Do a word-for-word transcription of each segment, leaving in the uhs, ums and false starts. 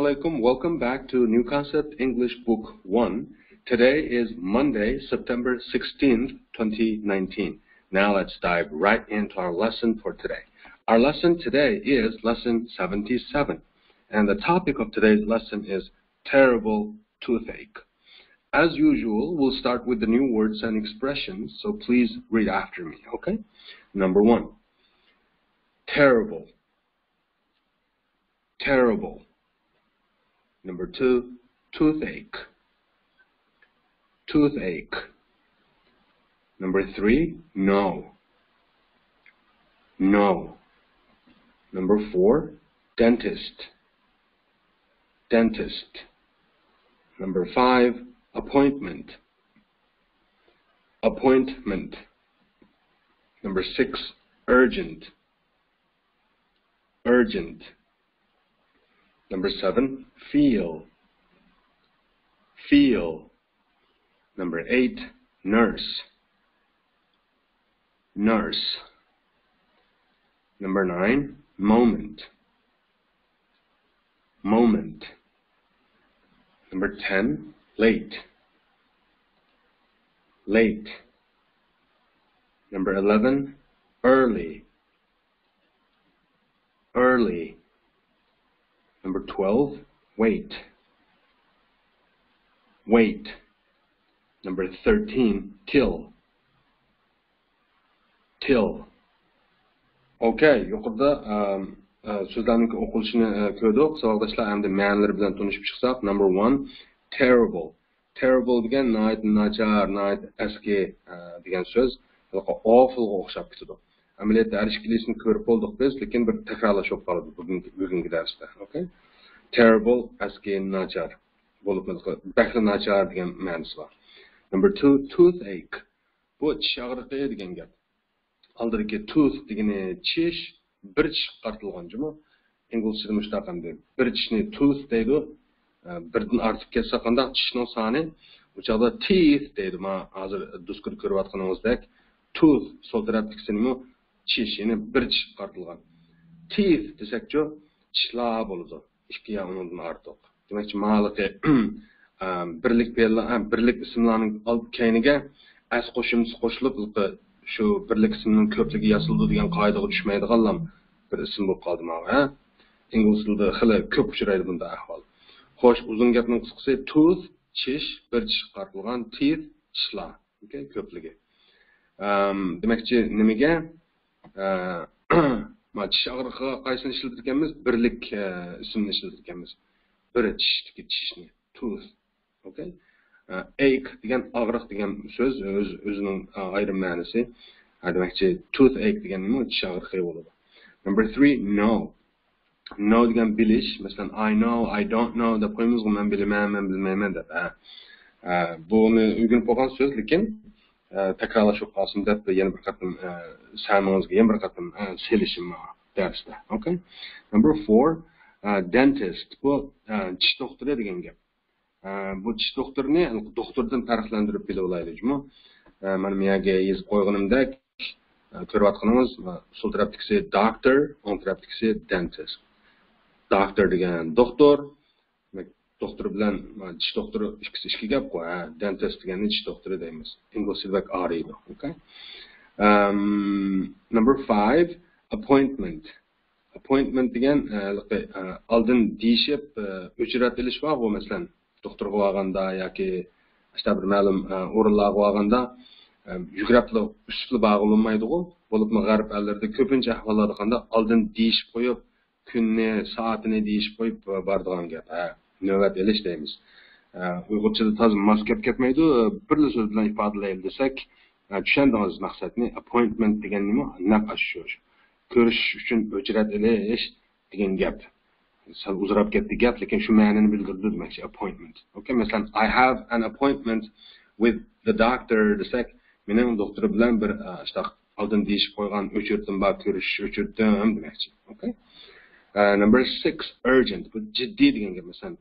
Alaikum. Welcome back to New Concept English Book one. Today is Monday, September sixteenth, twenty nineteen. Now let's dive right into our lesson for today. Our lesson today is lesson seventy-seven, and the topic of today's lesson is terrible toothache. As usual, we'll start with the new words and expressions, so please read after me, okay? Number one, terrible. Terrible. Number two, toothache. Toothache. Number three, no. No. Number four, dentist. Dentist. Number five, appointment. Appointment. Number six, urgent. Urgent. Number seven, feel. Feel. Number eight, nurse. Nurse. Number nine, moment. Moment. Number ten, late. Late. Number eleven, early. Early. Number twelve, wait. Wait. Number thirteen, till. Till. Okay, يۇقىرىدا ئەم، ئە، سۆزلەرنىڭ ئوقۇلۇشىنى ئە، كۆردۇق. ساۋاقداشلار، ئەمدى مەنىلىرى بىلەن تونۇشۇپ چىقساق. Number one, terrible. Terrible دېگەن ناھايىتى ناچار، ناھايىتى ئەسكى ئە، دېگەن سۆز. ھېلىقى awful غا ئوخشاپ كېتىدۇ. ئەمەلىيەتتە ھەر ئىككىلىسىنى كۆرۈپ بولدۇق بىز، لېكىن بىر تەكرارلاش بولۇپ قالىدۇ بۈگۈنكى، بۈگۈنكى دەرستە. Okay? Terrible، ئەسكى، ناچار. بولۇپمۇ بەكلا ناچار دېگەن مەنىسى بار. Number two, toothache. بۇ چىش ئاغرىقى دېگەن گەپ. ئالدىدىكى tooth دېگىنى چىش، بىر چىشقا قارىتىلغان جۇمۇ. ئىنگلىزچىدا مۇشۇنداق ئەمدى. بىر چىشنى tooth دەيدۇ. ئە، بىردىن ئارتىپ كەتسە قانداق چىشنىڭ سانى؟ ئۇ چاغدا teeth دەيدۇ. ما ھازىر دىسكىدا كۆرۈۋاتقىنىڭىزدەك tooth سول تەرەپتىكىسىنىمۇ چىش، يەنى بىر چىشقا قارىتىلغان. Teeth دېسەكچۇ، چىشلار بولىدۇ. ئىككى يا ئۇنىڭدىن ئارتۇق. دېمەكچى، ماڭا ھېلىقى، ئە، بىرلىك پېئىللار، ئە، بىرلىك ئىسىملارنىڭ ئالدى كەينىگە ئەس قوشۇمچىسى قوشۇلۇپ، ھېلىقى شۇ بىرلىك ئىسىمنىڭ كۆپلۈكى ياسىلىدۇ دېگەن قائىدىگە چۈشمەيدىغانلام بىر ئىسىم بولۇپ قالدى ماڭا، ھە؟ ئىنگلىز تىلىدا خېلى كۆپ ئۇچرايدۇ بۇنداق ئەھۋال. خوش، ئۇزۇن گەپنىڭ قىسقىسى، tooth، چىش، بىر چىشقا قارىتىلغان، teeth، چىشلار. Okay، كۆپلۈكى. ئەم، دېمەكچى، نېمىگە؟ ئە، ما چىش ئاغرىقىغا قايسىنى ئىشلىتىدىكەنمىز؟ بىرلىك، ئە، ئىسىمنى ئىشلىتىدىكەنمىز. بىر چىشتىكى چىشنى. Tooth. Okay؟ ئە، ache دېگەن ئاغرىق دېگەن سۆز ئۆز، ئۆزىنىڭ، ئە، ئايرىم مەنىسى. ھە، دېمەكچى، toothache دېگەن نېمە؟ چىش ئاغرىقى بولىدۇ. Number three, no. No دېگەن بىلىش. مەسىلەن، I know, I don't know دەپ قويىمىزغۇ، مەن بىلىمەن، مەن بىلمەيمەن دەپ. ھە. ھە، بۇنى ئۆگىنىپ بولغان سۆز، لېكىن، ئە، تەكرارلىشىپ قالسۇن دەپ يەنە بىر قېتىم، ئە، سەمىڭىزگە يەنە بىر قېتىم، ئە، سېلىشىم دەرستە. Okay؟ Number four, ئە، dentist. بۇ، ئە، چىش دوختۇرى دېگەن گەپ. ئە، بۇ چىش دوختۇرىنى دوختۇردىن پەرقلەندۈرۈپ بىلىۋالايلى جۇمۇ. ئە، مانا مۇ يەرگە يېزىپ قويغىنىمدەك، ئە، كۆرۈۋاتقىنىڭىز، ئە، سول تەرەپتىكىسى doctor، ئوڭ تەرەپتىكىسى dentist. Doctor دېگەن دوختۇر، دوختۇر بىلەن، ئە، چىش دوختۇرى ئىككىسى ئىككى گەپقۇ، ھە، dentist دېگەننى چىش دوختۇرى دەيمىز. ئىنگلىزچىدا بەك ئايرىيدۇ. Okay؟ ئەم، number five, appointment. Appointment دېگەن، ئە، ھېلىقى، ئە، ئالدىن دېيىشىپ، ئە، ئۆچرەت ئېلىش بارغۇ، مەسىلەن، دوختۇرغا بارغاندا ياكى ئىشتا بىر مەلۇم، ئە، ئورۇنلارغا بارغاندا، ئە، يۈگرەپلا ئۈسۈپلا بارغىلى بولمايدىغۇ. بولۇپمۇ غەرب ئەللىرىدە كۆپىنچە ئەھۋاللاردا قانداق ئالدىن دېيىشىپ قويۇپ، كۈننى، سائىتىنى دېيىشىپ قويۇپ، ئە، بارىدىغان گەپ. ھە، نۆۋەت ئېلىش دەيمىز. ئە، ئۇيغۇرچىدا تازا ماس گەپ كەتمەيدۇ. بىرلا سۆز بىلەن ئىپادىلەيلى دېسەك، ئە، چۈشەندىڭىز مەقسەتنى. Appointment دېگەن نېمە؟ نەق ئاشۇ. كۆرۈشۈش ئۈچۈن ئۆچرەت ئېلىش دېگەن گەپ. سەل ئۇزىراپ كەتتى گەپ، لېكىن شۇ مەنىنى بىلدۈرىدۇ دېمەكچى، appointment. Okay، مەسىلەن، I have an appointment with the doctor دېسەك، مېنىڭ دوختۇر بىلەن بىر، ئە، شۇنداق ئالدىن دېيىشىپ قويغان ئۆچرىتىم بار، كۆرۈشۈش ئۆچرىتىم دېمەكچى. Okay؟ ئە، number six, urgent. بۇ جىددىي دېگەن گەپ. مەسىلەن،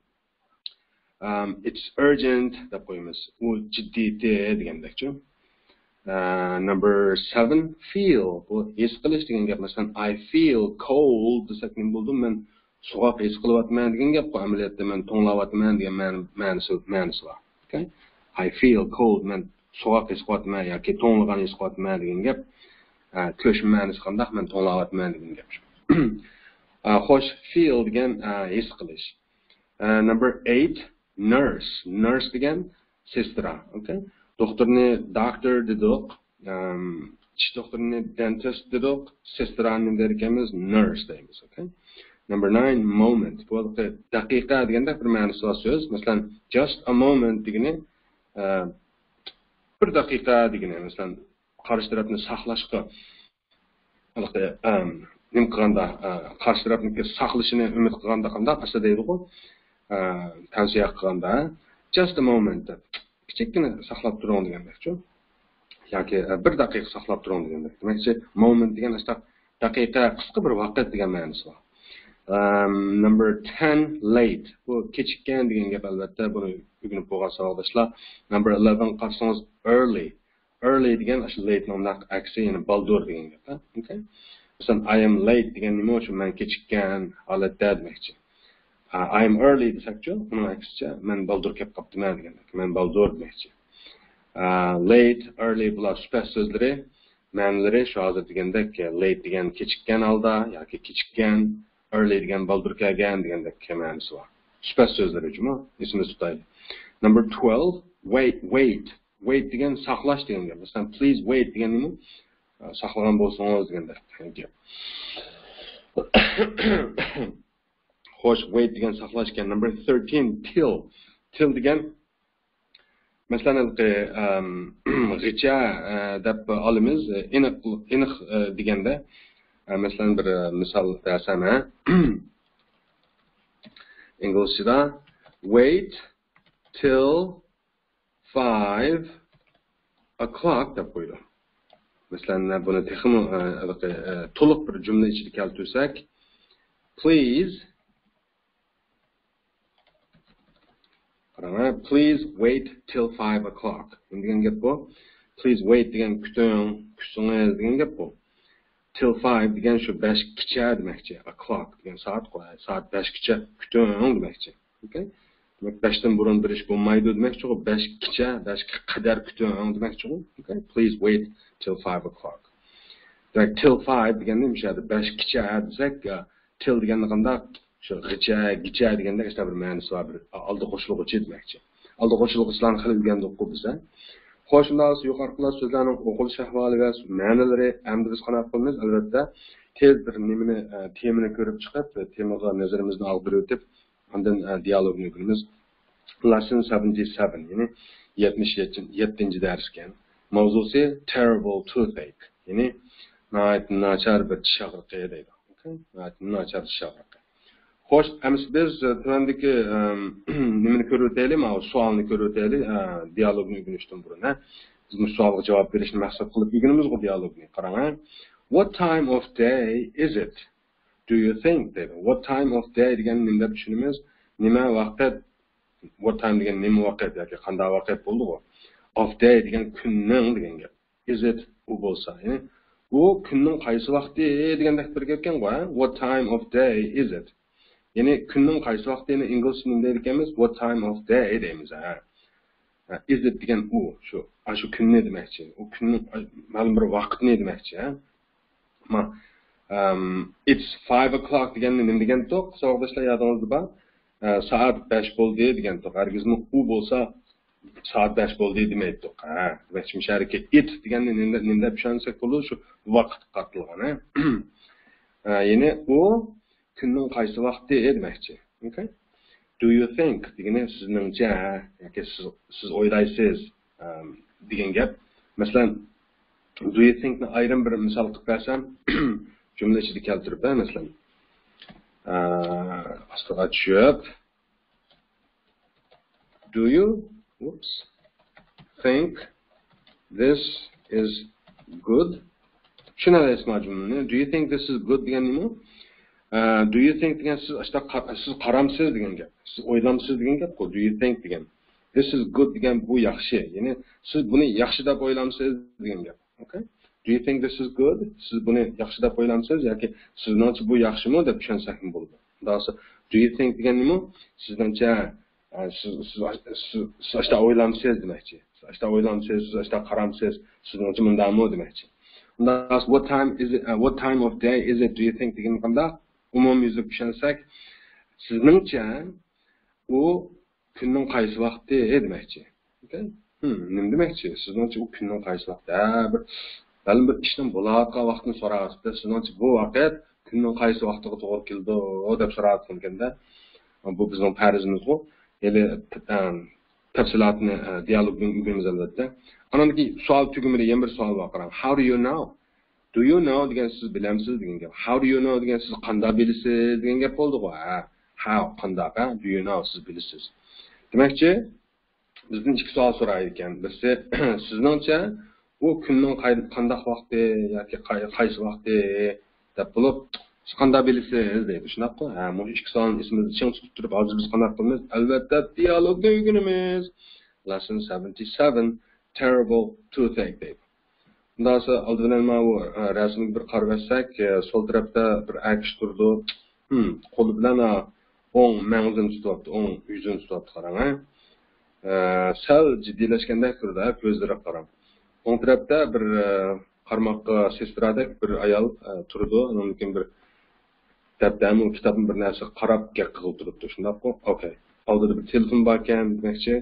ئەم، it's urgent دەپ قويىمىز. ئۇ جىددىيىتى دېگەندەكچۇ. ئە، number seven, feel. بۇ ھېس قىلىش دېگەن گەپ. مەسىلەن، I feel cold دېسەك نېمە بولىدۇ؟ مەن سوغۇق ھېس قىلىۋاتىمەن دېگەن گەپقۇ، ئەمەلىيەتتە مەن توڭلاۋاتىمەن دېگەن مەن-، مەنىسى، مەنىسى بار. ئوكەي؟ I feel cold، مەن سوغۇق ھېس قىلىۋاتىمەن ياكى توڭلىغان ھېس قىلىۋاتىمەن دېگەن گەپ. ئە، كۆچمە مەنىسى قانداق؟ مەن توڭلاۋاتىمەن دېگەن گەپ. ئە، خوش، feel دېگەن، ئە، ھېس قىلىش. ئە، number eight، nurse. Nurse دېگەن سېسترا. ئوكەي؟ دوختۇرنى doctor دېدۇق. ئەم، چىش دوختۇرىنى dentist دېدۇق، سېسترانى نېمە دەيدىكەنمىز؟ Nurse دەيمىز. ئوكەي. Number nine، moment. بۇ ھېلىقى دەقىقە دېگەندەك بىر مەنىسى بار سۆز. مەسىلەن، just a moment دېگىنى، ئە، بىر دەقىقە دېگىنى. مەسىلەن، قارشى تەرەپنى ساقلاشقا، ھېلىقى، ئەم، نېمە قىلغاندا، ئە، قارشى تەرەپنىڭكى ساقلىشىنى ئۈمىد قىلغاندا قانداق ئەسلى دەيدىغۇ، ئە، تەۋسىيە قىلغاندا، just a moment دەپ، كىچىككىنە ساقلاپ تۇرۇڭ دېگەندەكچۇ. ياكى، ئە، بىر دەقىقە ساقلاپ تۇرۇڭ دېگەندەك. دېمەكچى، moment دېگەن ئاشتاق دەقىقە، قىسقا بىر ۋاقىت دېگەن مەنىسى بار. ئەم، number ten، late. بۇ كېچىككەن دېگەن گەپ، ئەلۋەتتە، بۇنى ئۆگىنىپ بولغان ساۋاقداشلار. Number eleven قارىسىڭىز، early. Early دېگەن ئاشۇ late نىڭ نەق ئەكسى، يەنى بالدۇر دېگەن گەپ. ئوكەي. مەسىلەن، I am late دېگەن نېمە؟ شۇ مەن كېچىككەن ھالەتتە دېمەكچى. ئا، I am early دېسەكچۇ، ئۇنىڭ ئەكسىچە مەن بالدۇر كەپ قاپتىمەن دېگەندەك. مەن بالدۇر دېمەكچى. ئا، late، early بۇلار سۈپەت سۆزلىرى. مەنىلىرى شۇ ھازىر دېگەندەك، late دېگەن كېچىككەن ھالدا ياكى كېچىككەن، early دېگەن بالدۇر كەلگەن دېگەندەك مەنىسى بار. سۈپەت سۆزلىرى جۇمۇ، ئېسىمىزدە تۇتايلى. Number twelve، wait، wait. Wait دېگەن ساقلاش دېگەن گەپ. مەسىلەن، please wait دېگەن نېمە؟ ساقلىغان بولسىڭىز دېگەندەك گەپ. خوش، wait دېگەن ساقلاش ئىكەن. Number thirteen، till. Till دېگەن، مەسىلەن، ھېلىقى، ئەم، غىچە، ئە، دەپ ئالىمىز. ئېنىق، ئېنىق، ئە، دېگەندە، ئە، مەسىلەن، بىر، ئە، مىسال بەرسەم، ھە؟ ئىنگلىزچىدا، wait till five o'clock دەپ قويىدۇ. مەسىلەن، بۇنى تېخىمۇ، ئە، ھېلىقى، ئە، تولۇق بىر جۈملە ئىچىدە كەلتۈرسەك، please، قاراڭ، please wait till five o'clock. نېمە دېگەن گەپ بۇ؟ Please wait دېگەن كۈتۈڭ، كۈتسىڭىز دېگەن گەپ بۇ. Till five دېگەن شۇ بەشكىچە دېمەكچى. O'clock دېگەن سائەت قوي. سائەت بەشكىچە كۈتۈڭ دېمەكچى. ئوكەي؟ دېمەك، بەشتىن بۇرۇن بېرىش بولمايدۇ دېمەكچىغۇ. بەشكىچە، بەشكە قەدەر كۈتۈڭ دېمەكچىغۇ. ئوكەي؟ Please wait till five o'clock. دېمەك، till five دېگەندە مۇشۇ يەردە بەشكىچە دېسەك، ئە، till دېگەندە قانداق؟ شۇ غىچە، گىچە دېگەندەك ئىشلار بىر مەنىسى بار، بىر ئالدى قوشۇلغۇچى دېمەكچى. ئالدى قوشۇلغۇچىلارنى خېلى ئۆگەندۇققۇ بىز، ھە؟ خوش، شۇنداق بولسا يۇقىرىقىلار سۆزلەرنىڭ ئوقۇلۇش ئەھۋالى ۋە مەنىلىرى. ئەمدى بىز قانداق قىلىمىز؟ ئەلۋەتتە، تېز بىر نېمىنى، ئە، تېمىنى كۆرۈپ چىقىپ، تېمىغا نەزىرىمىزنى ئاغدۇرۇۋېتىپ، ئاندىن، ئە، دىيالوگنى ئۆگىنىمىز. Lesson seventy seven، يەنى يەتمىش يەتتىنچى دەرس ئىكەن. ماۋزۇسى terrible toothache، يەنى ناھايىتى ناچار بىر چىش ئاغرىقى دەيدۇ. ئوكەي؟ ناھايىتى ناچار چىش ئاغرىقى. خوش، ئەمىسە بىز، ئە، تۆۋەندىكى، ئەم، نېمىنى كۆرۈۋېتەيلى، ماۋۇ سوئالنى كۆرۈۋېتەيلى، ئە، دىيالوگنى ئۆگىنىشتىن بۇرۇن، ھە. بىز مۇشۇ سوئالغا جاۋاب بېرىشنى مەقسەت قىلىپ ئۆگىنىمىزغۇ دىيالوگنى. قاراڭ، ھە. What time of day is it? Do you think دەيدۇ. What time of day دېگەننى نېمە دەپ چۈشىنىمىز؟ نېمە ۋاقىت؟ What time دېگەن نېمە ۋاقىت ياكى قانداق ۋاقىت بولدىغۇ؟ Of day دېگەن كۈننىڭ دېگەن گەپ. Is it ئۇ بولسا، يەنى ئۇ كۈننىڭ قايسى ۋاقتى دېگەندەك بىر گەپكەنغۇ، ھە؟ What time of day is it؟ يەنى كۈننىڭ قايسى ۋاقتى، يەنى ئىنگلىزچە نېمە دەيدىكەنمىز؟ What time of day دەيمىز، ھە؟ ھە، is it دېگەن ئۇ، شۇ، ئاشۇ كۈننى دېمەكچى. ئۇ كۈننىڭ، ئا، مەلۇم بىر ۋاقىتنى دېمەكچى، ھە؟ ما، ئەم، it's five o'clock دېگەننى نېمە دېگەنتۇق؟ ساۋاقداشلار يادىڭىزدا بار. ئە، سائەت بەش بولدى دېگەنتۇق. ھەرگىزمۇ ئۇ بولسا سائەت بەش بولدى دېمەيتتۇق. ھە، دېمەكچى، مۇشۇ يەردىكى it دېگەننى نېمە، نېمە دەپ چۈشەنسەك بولىدۇ؟ شۇ ۋاقىتقا قارىتىلغان، ھە. ئە، يەنى ئۇ كۈننىڭ قايسى ۋاقتى دېمەكچى. ئوكەي؟ Do you think دېگىنى سىزنىڭچە ياكى سىز، سىز ئويلايسىز، ئەم، دېگەن گەپ. مەسىلەن، do you think نى ئايرىم بىر مىسال قىلىپ بەرسەم، جۈملە ئىچىدە كەلتۈرۈپ، ھە، مەسىلەن، ئە، ئاستىغا چۈشۈپ، Do you, whoops, think this is good? چۈشىنەلەيسىزما جۈملىنى؟ Do you think this is good دېگەن نېمە؟ ئە، do you think دېگەن سىز ئاشتا قا-، سىز قارامسىز دېگەن گەپ. سىز ئويلامسىز دېگەن گەپقۇ. Do you think دېگەن. This is good دېگەن بۇ ياخشى. يەنى سىز بۇنى ياخشى دەپ ئويلامسىز دېگەن گەپ. ئوكەي؟ Do you think this is good؟ سىز بۇنى ياخشى دەپ ئويلامسىز ياكى سىزنىڭچە بۇ ياخشىمۇ دەپ چۈشەنسەكمۇ بولىدۇ. ئۇنداق بولسا، do you think دېگەن نېمە؟ سىزنىڭچە، ئە، سىز، سىز، سىز، سىز ئاشتا ئويلامسىز دېمەكچى. سىز ئاشتا ئويلامسىز، سىز ئاشتا قارامسىز، سىزنىڭچە مۇنداقمۇ دېمەكچى. ئۇنداق، what time is it, uh, what time of day is it, do you think دېگەن قانداق؟ ئومۇميۈزلۈك چۈشەنسەك، سىزنىڭچە ئۇ كۈننىڭ قايسى ۋاقتى دېمەكچى. ئوكەي؟ ھىم، نېمە دېمەكچى؟ سىزنىڭچە ئۇ كۈننىڭ قايسى ۋاقتى؟ ھە، بىر، مەلۇم بىر ئىشنىڭ بولۇۋاتقان ۋاقتىنى سوراۋاتىدۇ. سىزنىڭچە بۇ ۋاقىت كۈننىڭ قايسى ۋاقتىغا توغرا كېلىدۇ دەپ سوراۋاتقانىكەندە، بۇ بىزنىڭ پەرىزىمىزغۇ. ھېلى، ئە، تەپسىلاتىنى، ئە، دىيالوگدىن ئۆگىنىمىز ئەلۋەتتە. ئانان كېيىن سوئال تۈگۈمىدە يەنە بىر سوئال بار، قاراڭ. How do you know? Do you know دېگەن سىز بىلەمسىز دېگەن گەپ. How do you know دېگەن سىز قانداق بىلىسىز دېگەن گەپ بولدىغۇ. ھە، how، قانداق، ھە؟ Do you know، سىز بىلىسىز. دېمەكچى، بىزدىن ئىككى سوئال سورايدىكەن. بىرسى، سىزنىڭچە ئۇ كۈننىڭ قاي-، قانداق ۋاقتى ياكى قاي-، قايسى ۋاقتى دەپ بولۇپ، سىز قانداق بىلىسىز دەيدۇ. شۇنداققۇ؟ ھە، مۇشۇ ئىككى سوئالنى ئېسىمىزدە چىڭ تۇتۇپ تۇرۇپ، ھازىر بىز قانداق قىلىمىز؟ ئەلۋەتتە، دىيالوگنى ئۆگىنىمىز. Lesson seventy-seven, terrible toothache دەيدۇ. ئۇنداق بولسا، ئالدى بىلەن ماۋۇ، ئە، رەسىمگە بىر قارىۋەتسەك، ئە، سول تەرەپتە بىر ئەر كىشى تۇرىدۇ. ھىم، قولى بىلەن، ئا، ئوڭ مەڭزىنى تۇتۇۋاپتۇ، ئوڭ يۈزىنى تۇتۇۋاپتۇ، قاراڭ، ھە. ئە، سەل جىددىيلەشكەندەك تۇرىدۇ، ھە، كۆزلىرىگە قاراڭ. ئوڭ تەرەپتە بىر، ئە، قارىماققا سېسترادەك بىر ئايال، ئە، تۇرىدۇ. ئۇنىڭدىن كېيىن بىر دەپتەرمۇ، كىتابمۇ بىر نەرسىگە قاراپ گەپ قىلىپ تۇرۇپتۇ، شۇنداققۇ؟ ئوكەي. ئالدىدا بىر تېلېفون باركەن دېمەكچى.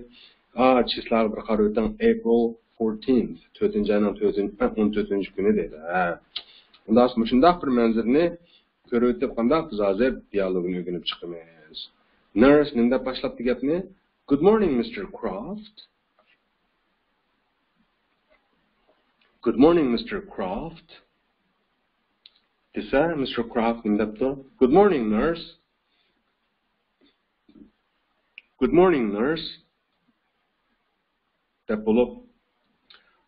ئا، چىسلاغا بىر قارىۋېتىڭ، April fourteenth، تۆتىنچى ئاينىڭ تۆتىنچى، ئە، ئون تۆتىنچى كۈنى دەيدۇ. ھە. ئۇنداق مۇشۇنداق بىر مەنزىرىنى كۆرۈۋېتىپ، قانداق بىز ھازىر دىيالوگنى ئۆگىنىپ چىقىمىز. Nurse نېمە دەپ باشلاپتۇ گەپنى؟ Good morning, Mister Croft. Good morning, Mister Croft. دېسە، مىستېر كرافت نېمە دەپتۇ؟ Good morning, nurse. Good morning, nurse. دەپ بولۇپ،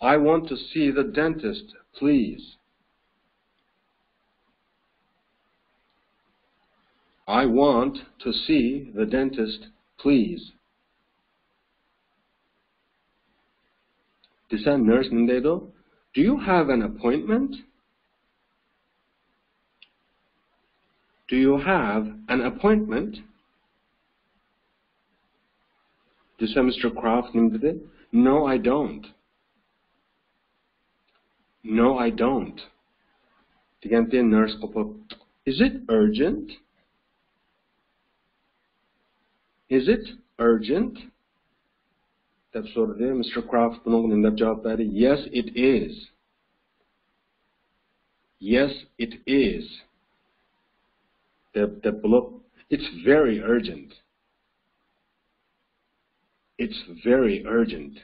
I want to see the dentist, please. I want to see the dentist, please. دېسە، نەرس نېمە دەيدۇ؟ Do you have an appointment? Do you have an appointment? دېسە، مىستېر كرافت نېمە دېدى؟ No, I don't. No, I don't. دېگەنتى نەرس قوپۇپ، Is it urgent? Is it urgent? دەپ سورىدى. مىستېر كرافت بۇنىڭغا نېمە دەپ جاۋاب بەردى؟ Yes, it is. Yes, it is. دەپ، دەپ بولۇپ، It's very urgent. It's very urgent.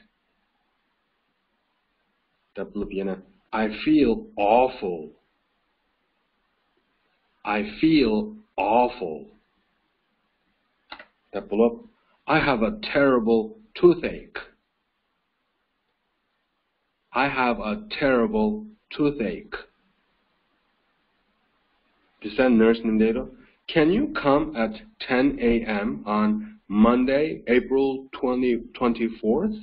دەپ بولۇپ يەنە، I feel awful. I feel awful. دەپ بولۇپ، I have a terrible toothache. I have a terrible toothache. دېسە، نەرس نېمە دەيدۇ؟ Can you come at ten A M on Monday, April twenty, twenty-fourth?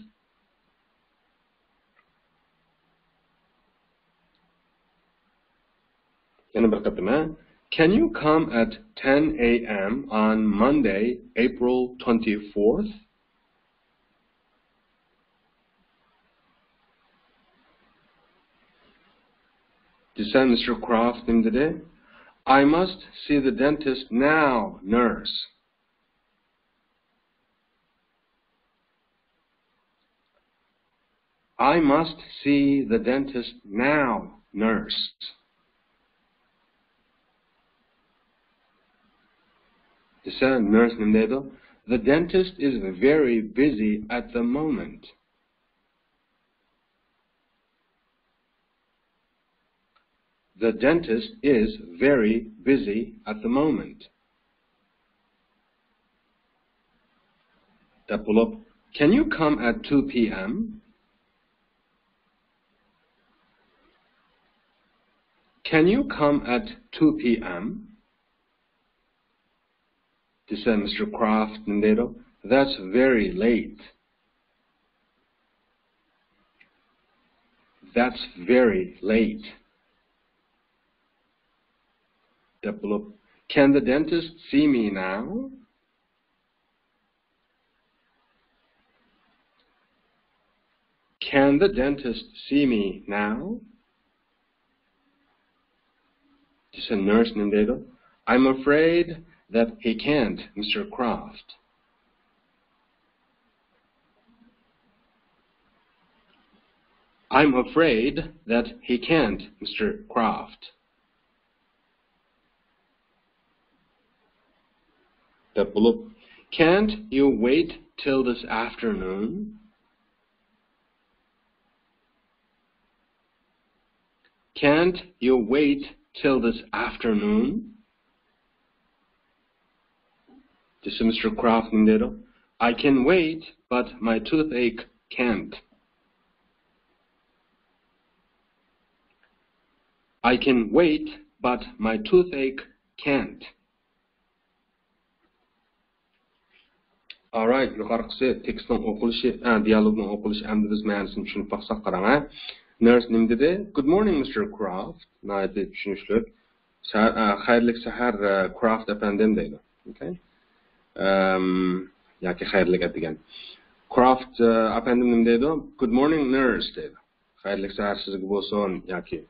يەنە بىر قېتىم، ھە؟ Can you come at ten A M on Monday, April twenty-fourth? دېسە، مىستېر كرافت نېمە دېدى؟ I must see the dentist now, nurse. I must see the dentist now, nurse. دېسە، نەرس نېمە دەيدۇ؟ The dentist is very busy at the moment. The dentist is very busy at the moment. دەپ بولۇپ، Can you come at two P M? Can you come at two P M? دېسە، مىستېر كرافت نېمە دەيدۇ؟ That's very late. That's very late. دەپ بولۇپ، Can the dentist see me now? Can the dentist see me now? دېسە، نەرس نېمە دەيدۇ؟ I'm afraid that he can't, Mister Croft. I'm afraid that he can't, Mister Croft. دەپ بولۇپ، Can't you wait till this afternoon? Can't you wait till this afternoon? دېسە، مىستېر كرافت نېمە دەيدۇ؟ I can wait, but my toothache can't. I can wait, but my toothache can't. Alright، يۇقىرىقىسى تېكىستنىڭ ئوقۇلۇشى، ئە، دىيالوگنىڭ ئوقۇلۇشى. ئەمدى بىز مەنىسىنى چۈشىنىپ باقساق، قاراڭ، ھە. نەرس نېمە دېدى؟ Good morning, Mister Croft. ناھايىتى چۈشىنىشلىك. سەھەر، ئە، خەيرلىك سەھەر، ئە، كرافت ئەپەندىم دەيدۇ. ئوكەي. ئەم، ياكى خەيرلىك ئەتىگەن. كرافت، ئە، ئەپەندىم نېمە دەيدۇ؟ Good morning, nurse دەيدۇ. خەيرلىك سەھەر سىزگە بولسۇن ياكى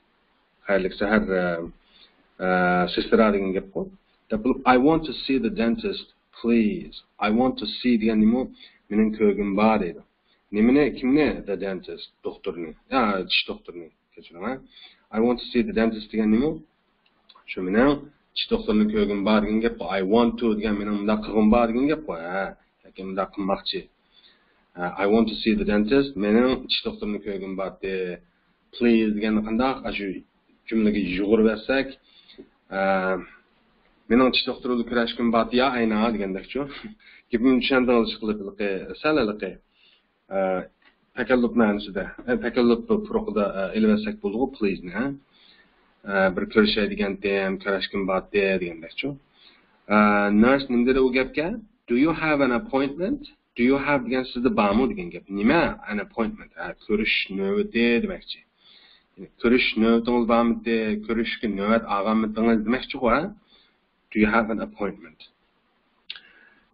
خەيرلىك سەھەر، ئە، ئە، سېسترا دېگەن گەپقۇ. دەپ بولۇپ، I want to see the dentist, please. I want to see دېگەن نېمە؟ مېنىڭ كۆرگۈم بار دەيدۇ. نېمىنى؟ كىمنى؟ The dentist، دوختۇرنى. يا، چىش دوختۇرنى. كەچۈرۈڭ، ھە. I want to see the dentist دېگەن نېمە؟ شۇ مېنىڭ چىش دوختۇرنى كۆرگۈم بار دېگەن گەپقۇ. I want to دېگەن مېنىڭ مۇنداق قىلغۇم بار دېگەن گەپقۇ، ھە. ياكى مۇنداق قىلماقچى. ئە، I want to see the dentist. مېنىڭ چىش دوختۇرنى كۆرگۈم باردى. Please دېگەننى قانداق ئاشۇ جۈملىگە يۇغۇرۇۋەتسەك، ئە، مېنىڭ چىش دوختۇر بىلەن كۆرۈشكۈم باردى يا ئەينا دېگەندەكچۇ. گېپىمنى چۈشەندىڭىز ئىشقىلىپ ھېلىقى، سەل ھېلىقى، ئە، تەكەللۇپ مەنىسىدە، ئە، تەكەللۇپ پۇرىقىدا، ئە، ئېلىۋەتسەك بولىدىغۇ please نى، ھە؟ ئە، بىر كۆرۈشەي دېگەنتىم، كۆرۈشكۈم باردى دېگەندەكچۇ. ئە، نەرس نېمە دېدى ئۇ گەپكە؟ Do you have an appointment? Do you have دېگەن سىزدە بارمۇ دېگەن گەپ. نېمە؟ An appointment. ھە، كۆرۈش نۆۋىتى دېمەكچى. كۆرۈش نۆۋىتىڭىز بارمىدى؟ كۆرۈشكە نۆۋەت ئالغانمىدىڭىز دېمەكچىغۇ، ھە؟ Do you have an appointment?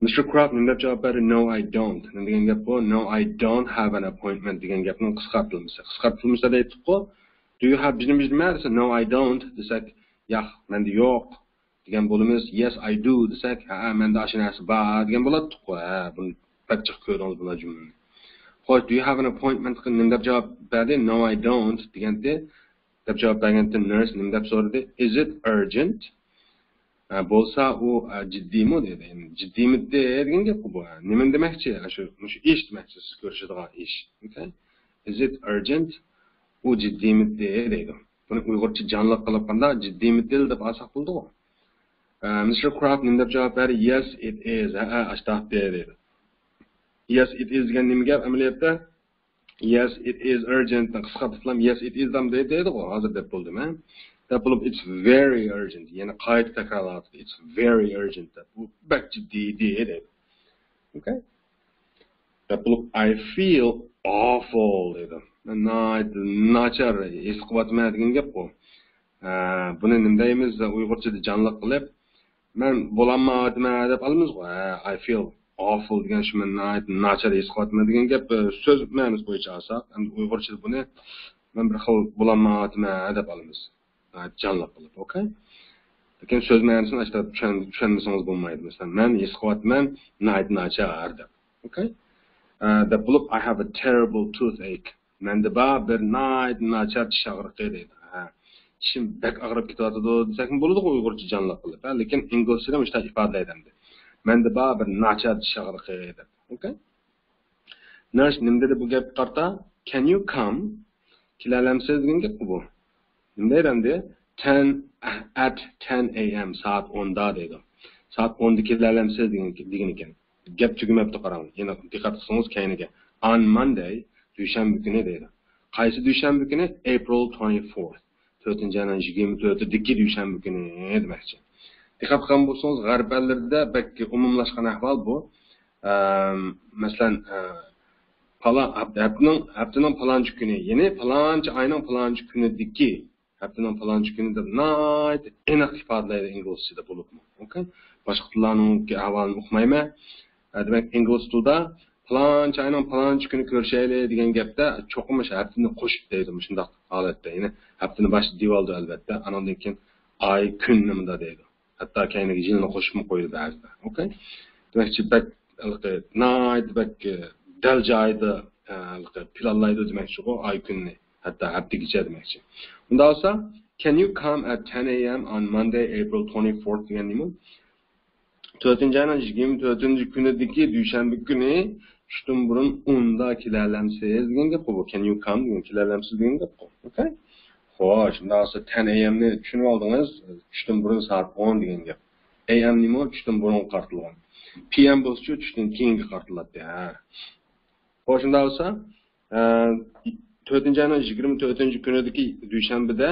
مىستېر كرافت نېمە دەپ جاۋاب بەردى؟ No, I don't. نېمە دېگەن گەپ بۇ؟ No, I don't have an appointment دېگەن گەپنىڭ قىسقارتىلمىسى. قىسقارتىلمىسى دەيتتۇققۇ. Do you have، بىز نېمە دېسە، No, I don't دېسەك، ياق، مەندە يوق دېگەن بولىمىز. Yes, I do دېسەك، ھە، مەندە ئاشۇ نەرسە بار دېگەن بولاتتۇققۇ. ھە، بۇنى بەك جىق كۆردىڭىز بۇ جۈملىنى. خوش، Do you have an appointment نېمە دەپ جاۋاب بەردى؟ No, I don't دېگەنتى. دەپ جاۋاب بەرگەنتى نەرس نېمە دەپ سورىدى؟ Is it urgent? ھە، بولسا ئۇ، ھە، جىددىيمۇ دېدى. يەنى جىددىيمىدى دېگەن گەپقۇ بۇ. ھە، نېمىنى دېمەكچى؟ ھە، شۇ، مۇشۇ ئىش دېمەكچى، سىز كۆرۈشىدىغان ئىش. ئوكەي؟ Is it urgent؟ ئۇ جىددىيمىدى دەيدۇ. بۇنى ئۇيغۇرچە جانلىق قىلىپ قانداق جىددىيمىدى دەپ ئالساق بولىدىغۇ. ئە، مىستېر كراپ نېمە دەپ جاۋاب بەردى؟ Yes, it is. ھە، ھە، ئاشتاق دېدى. Yes, it is دېگەن نېمە گەپ ئەمەلىيەتتە؟ Yes, it is urgent نى قىسقارتىپلام، Yes, it is دام دەيدىغۇ، ھازىر دەپ بولدۇم، ھە؟ دەپ بولۇپ، It's very urgent. يەنە قايتا تەكرارلاۋاتىدۇ. It's very urgent دەپ. بۇ بەك جىددىي دەيدۇ. ئوكەي؟ دەپ بولۇپ، I feel awful دەيدۇ. مەن ناھايىتى ناچار ھېس قىلىۋاتىمەن دېگەن گەپقۇ. ھە، بۇنى نېمە دەيمىز؟ ئۇيغۇرچىدا جانلىق قىلىپ، مەن بولالمايۋاتىمەن دەپ ئالىمىزغۇ. ھە، I feel awful دېگەن شۇ، مەن ناھايىتى ناچار ھېس قىلىۋاتىمەن دېگەن گەپ، ئە، سۆز مەنىسى بويىچە ئالساق. ئەمدى ئۇيغۇرچىدا بۇنى مەن بىر خىل بولالمايۋاتىمەن دەپ ئالىمىز. ناھايىتى جانلىق قىلىپ، ئوكەي؟ لېكىن سۆز مەنىسىنى ئاشتا چۈشەن-، چۈشەنمىسىڭىز بولمايدۇ. مەسىلەن، مەن ھېس قىلىۋاتىمەن ناھايىتى ناچار دەپ. ئوكەي؟ ئە، دەپ بولۇپ، I have a terrible toothache. مەندە بار بىر ناھايىتى ناچار چىش ئاغرىقى دەيدۇ. ھە. چىشىم بەك ئاغرىپ كېتىۋاتىدۇ دېسەكمۇ بولىدىغۇ ئۇيغۇرچە جانلىق قىلىپ. ھە، لېكىن ئىنگلىزچىدا مۇشۇنداق ئىپادىلەيدۇ ئەمدى. مەندە بار بىر ناچار چىش ئاغرىقى دەپ. ئوكەي؟ نەرس نېمە دېدى بۇ گەپكە قارىتا؟ Can you come؟ كېلەلەمسىز دېگەن گەپقۇ بۇ. نېمە دەيدۇ ئەمدى؟ Ten، at ten A M، سائەت ئوندا دەيدۇ. سائەت ئوندا كېلەلەمسىز دېگەن، دېگەن ئىكەن. گەپ تۈگىمەپتۇ، قاراڭ. يەنە دىققەت قىلسىڭىز كەينىگە. On Monday، دۈشەنبە كۈنى دەيدۇ. قايسى دۈشەنبە كۈنى؟ April twenty-fourth. تۆتىنچى ئاينىڭ يىگىرمە تۆتىدىكى دۈشەنبە كۈنى دېمەكچى. دىققەت قىلغان بولسىڭىز، غەرب ئەللىرىدە بەك ئومۇملاشقان ئەھۋال بۇ. ئەم، مەسىلەن، ئە، پالا-، ھەپ-، ھەپتىنىڭ، ھەپتىنىڭ پالانچە كۈنى، يەنى پالانچە ئاينىڭ پالانچە كۈنىدىكى، ھەپتىنىڭ پالانچە كۈنى دەپ ناھايىتى ئېنىق ئىپادىلەيدۇ ئىنگلىزچىدا بولۇپمۇ. ئوكەي؟ باشقا تىللارنىڭكى ئەھۋالىنى ئۇقمايمەن. ئە، دېمەك، ئىنگلىز تىلىدا پالانچى ئاينىڭ پالانچى كۈنى كۆرۈشەيلى دېگەن گەپتە چوقۇم مۇشۇ ھەپتىنى قوشۇپ دەيدۇ، مۇشۇنداق ھالەتتە. يەنى ھەپتىنى باشتا دېيىۋالىدۇ، ئەلۋەتتە. ئاناندىن كېيىن ئاي، كۈننى مۇنداق دەيدۇ. ھەتتا كەينىگە يىلنى قوشۇپمۇ قويىدۇ بەزىدە. ئوكەي؟ دېمەكچى، بەك، ھېلىقى، ناھايىتى بەك، ئە، دەل جايىدا، ئە، ھېلىقى، پىلانلايدۇ دېمەكچىغۇ، ئاي، كۈننى. ھەتتا ھەپتىگىچە دېمەكچى. ئۇنداق بولسا، can you come at ten a m on Monday, April twenty-fourth دېگەن نېمە؟ تۆتىنچى ئاينىڭ يىگىرمە تۆتىنچى كۈنىدىكى دۈشەنبە كۈنى چۈشتىن بۇرۇن ئوندا كېلەلەمسىز دېگەن گەپقۇ بۇ. Can you come دېگەن، كېلەلەمسىز دېگەن گەپقۇ. ئوكەي؟ خوش، شۇنداق بولسا ten a m نى چۈشىنىۋالدىڭىز. چۈشتىن بۇرۇن سائەت ئون دېگەن گەپ. A m نېمە؟ چۈشتىن بۇرۇنغا قارىتىلغان. P m بولسىچۇ چۈشتىن كېيىنگە قارىتىلاتتى. ھە. خوش، شۇنداق بولسا، ئە، تۆتىنچى ئاينىڭ يىگىرمە تۆتىنچى كۈنىدىكى دۈشەنبىدە،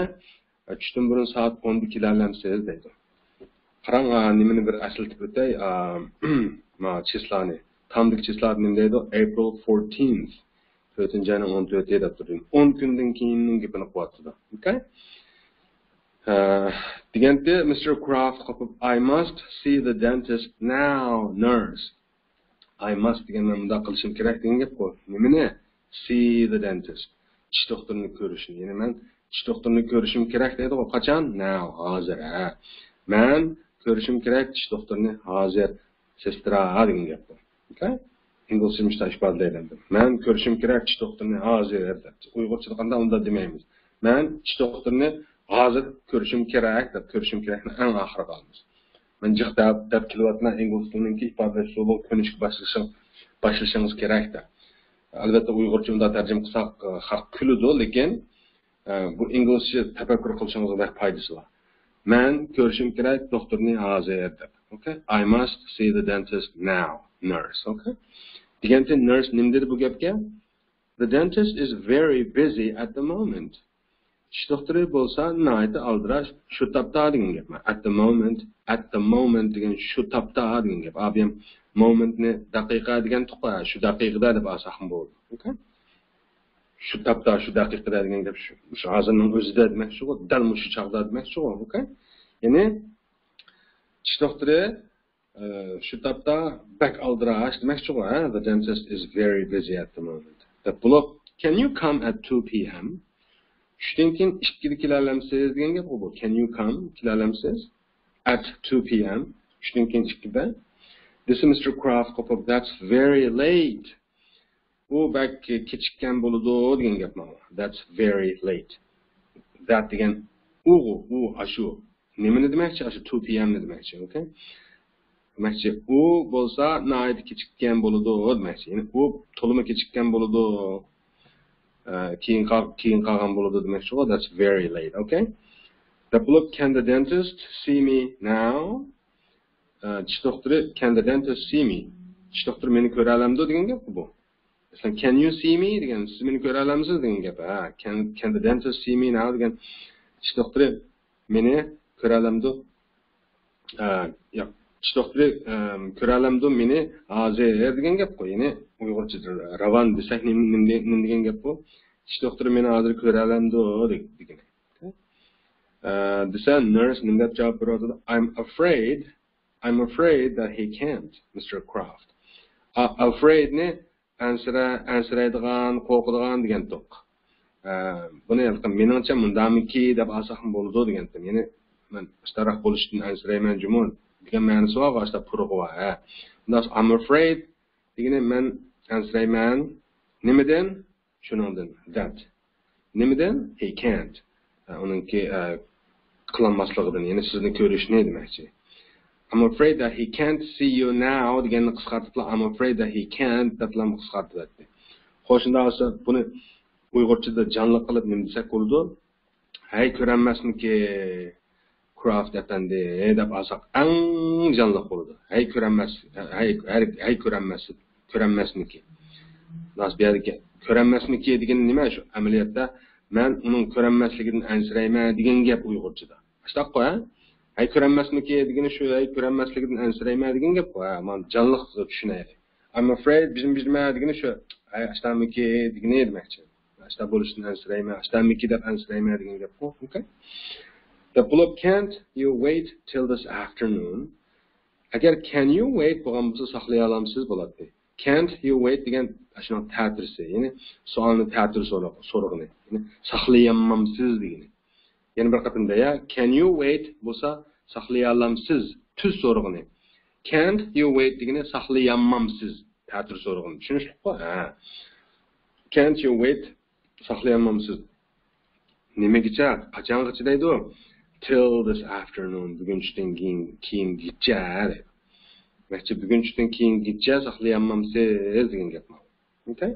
ئە، چۈشتىن بۇرۇن سائەت ئوندا كېلەلەمسىز دەيدۇ. قاراڭ، ئا، نېمىنى بىر ئەسلىتىپ ئۆتەي، ئا، ما، چىسلانى. تامدىكى چىسلا نېمە دەيدۇ؟ April fourteenth. تۆتىنچى ئاينىڭ ئون تۆتى دەپ تۇردۇم. ئون كۈندىن كېيىننىڭ گېپىنى قىلىۋاتىدۇ. ئوكەي؟ ئە، دېگەنتى، مىستېر كرافتقا قوپۇپ، I must see the dentist now, nurse. I must دېگەن مەن مۇنداق قىلىشىم كېرەك دېگەن گەپقۇ. نېمىنى؟ See the dentist. چىش دوختۇرىنى كۆرۈشنى. يەنى مەن چىش دوختۇرىنى كۆرۈشۈم كېرەك دەيدىغۇ. قاچان؟ Now، ھازىر، ھە. مەن كۆرۈشۈم كېرەك چىش دوختۇرىنى ھازىر، سېسترا دېگەن گەپقۇ. ئوكەي؟ ئىنگلىزچە مۇشۇنداق ئىپادىلەيدۇ. مەن كۆرۈشۈم كېرەك چىش دوختۇرىنى ھازىر دەپ. ئۇيغۇرچىدا قانداق ئۇنداق دېمەيمىز. مەن چىش دوختۇرىنى ھازىر كۆرۈشۈم كېرەك دەپ، كۆرۈشۈم كېرەكنى ئەڭ ئاخىرىغا ئالىمىز. مەن جىق دەپ، دەپ كېلىۋاتىمەن، ئىنگلىز تىلىنىڭكى ئىپادىلەش ئۇسۇلىغا كۆنۈشكە باشلىشىڭ-، باشلىشىڭىز كېرەك دەپ. ئەلۋەتتە، ئۇيغۇرچە ئۇنداق تەرجىمە قىلساق، ئە، خەق كۈلىدۇ، لېكىن، ئە، بۇ ئىنگلىزچە تەپەككۇر قىلىشىڭىزغا بەك پايدىسى بار. مەن كۆرۈشۈم كېرەك دوختۇرنى ھازىر دەپ. ئوكەي؟ I must see the dentist now, nurse. ئوكەي؟ دېگەنتى، nurse نېمە دېدى بۇ گەپكە؟ The dentist is very busy at the moment. چىش دوختۇرى بولسا ناھايىتى ئالدىراش، شۇ تاپتا دېگەن گەپ. At the moment، at the moment دېگەن شۇ تاپتا دېگەن گەپ. ئابىيەم momentنى دەقىقە دېگەنتۇق، شۇ دەقىقىدە دەپ ئالساقمۇ بولىدۇ. ئوكەي؟ شۇ تاپتا، شۇ دەقىقىدە دېگەن گەپ شۇ. شۇ ھازىرنىڭ ئۆزىدە دېمەكچىغۇ، دەل مۇشۇ چاغدا دېمەكچىغۇ. ئوكەي؟ يەنى چىش دوختۇرى، ئە، شۇ تاپتا بەك ئالدىراش دېمەكچىغۇ، ھە؟ The dentist is very busy at the moment. دەپ بولۇپ، can you come at two p m? چۈشتىن كېيىن ئىككىدە كېلەلەمسىز دېگەن گەپقۇ بۇ. Can you come؟ كېلەلەمسىز؟ At two p m. چۈشتىن كېيىن ئىككىدە. دېسە مىستېر كرافتقا قوپۇپ، that's very late. ئۇ بەك كېچىككەن بولىدۇ دېگەن گەپ ماڭا. That's very late. That دېگەن ئۇغۇ، ئۇ، ئاشۇ. نېمىنى دېمەكچى؟ ئاشۇ two p m نى دېمەكچى. ئوكەي؟ دېمەكچى، ئۇ بولسا ناھايىتى كېچىككەن بولىدۇ دېمەكچى. يەنى ئۇ تولىمۇ كېچىككەن بولىدۇ. ئە، كېيىن قال-، كېيىن قالغان بولىدۇ دېمەكچىغۇ. That's very late. ئوكەي؟ دەپ بولۇپ، can the dentist see me now? ئە، چىش دوختۇرى، can the dentist see me? چىش دوختۇرى مېنى كۆرەلەمدۇ دېگەن گەپقۇ بۇ. مەسىلەن، can you see me دېگەن، سىز مېنى كۆرەلەمسىز دېگەن گەپ. ھە، can, can the dentist see me now دېگەن، چىش دوختۇرى مېنى كۆرەلەمدۇ؟ ئە، ياق، چىش دوختۇرى، ئەم، كۆرەلەمدۇ مېنى ھازىر دېگەن گەپقۇ. يەنى ئۇيغۇرچە راۋان دېسەك نېمە، نېمە، نېمە دېگەن گەپقۇ؟ چىش دوختۇرى مېنى ھازىر كۆرەلەمدۇ دېگىنى. ئە، دېسە، nurse نېمە دەپ جاۋاب بېرىۋاتىدۇ؟ I'm afraid, I'm afraid that he can't, مىستېر كرافت. ئا، afraid نى ئەنسىرە-، ئەنسىرەيدىغان، قورقىدىغان دېگەنتۇق. ئە، بۇنى مېنىڭچە مۇنداقمىكى دەپ ئالساقمۇ بولىدۇ دېگەنتىم. يەنى مەن ئاشتاراق بولۇشتىن ئەنسىرەيمەن جۇمۇ دېگەن مەنىسى بار، ئاشتا پۇرىقى بار. ھە. مۇنداق، I'm afraid دېگىنى مەن ئەنسىرەيمەن. نېمىدىن؟ شۇنىڭدىن، that. نېمىدىن؟ He can't. ئە، ئۇنىڭكى، ئە، قىلالماسلىقىدىن، يەنى سىزنى كۆرۈشنى دېمەكچى. I'm afraid that he can't see you now دېگەننى قىسقارتىپلا، I'm afraid that he can't دەپلا قىسقارتىۋەتتى. خوش، شۇنداق بولسا، بۇنى ئۇيغۇرچىدا جانلىق قىلىپ نېمە دېسەك بولىدۇ؟ ھەي، كۆرەلمەسمىكى، كرافت ئەپەندى دەپ ئالساق ئەڭ جانلىق بولىدۇ. ھەي، كۆرەلمەس، ھەي، ھەي، ھەي، كۆرەلمەس، كۆرەلمەسمىكى. راست، بۇ يەردىكى كۆرەلمەسمىكى دېگىنى نېمە؟ شۇ ئەمەلىيەتتە مەن ئۇنىڭ كۆرەلمەسلىكىدىن ئەنسىرەيمەن دېگەن گەپ ئۇيغۇرچىدا. ئاشتاققۇ، ھە؟ ھەي، كۆرەلمەسمىكى دېگىنى شۇ، ھەي، كۆرەلمەسلىكىدىن ئەنسىرەيمەن دېگەن گەپقۇ، ھە؟ مانا جانلىق چۈشىنەيلى. I'm afraid، بىزمۇ بىزمۇ دېگىنى شۇ، ھەي، ئاشتامىكى دېگىنى دېمەكچى. ئاشتا بولۇشتىن ئەنسىرەيمەن، ئاشتامىكى دەپ ئەنسىرەيمەن دېگەن گەپقۇ، ئوكەي؟ دەپ بولۇپ، can't you wait till this afternoon? ئەگەر can you wait بولغان بولسا ساقلىيالامسىز بولاتتى. Can't you wait دېگەن ئاشۇنىڭ تەتۈرىسى، يەنى سوئالنى تەتۈر سورىغىنى، يەنى ساقلىيالمامسىز دېگىنى. يەنە بىر قېتىم دەيە، can you wait بولسا ساقلىيالامسىز، تۈز سورىغىنى. Can't you wait دېگىنى ساقلىيالمامسىز، تەتۈر سورىغىنى. چۈشىنىشلىكقۇ؟ ھە. Can't you wait ساقلىيالمامسىز. نېمىگىچە؟ قاچانغىچە دەيدۇ؟ Till this afternoon. بۈگۈن چۈشتىن كېيىن، كېيىنگىچە دەيدۇ. دېمەكچى، بۈگۈن چۈشتىن كېيىنگىچە ساقلىيالمامسىز دېگەن گەپ ماۋۇ. ئوكەي؟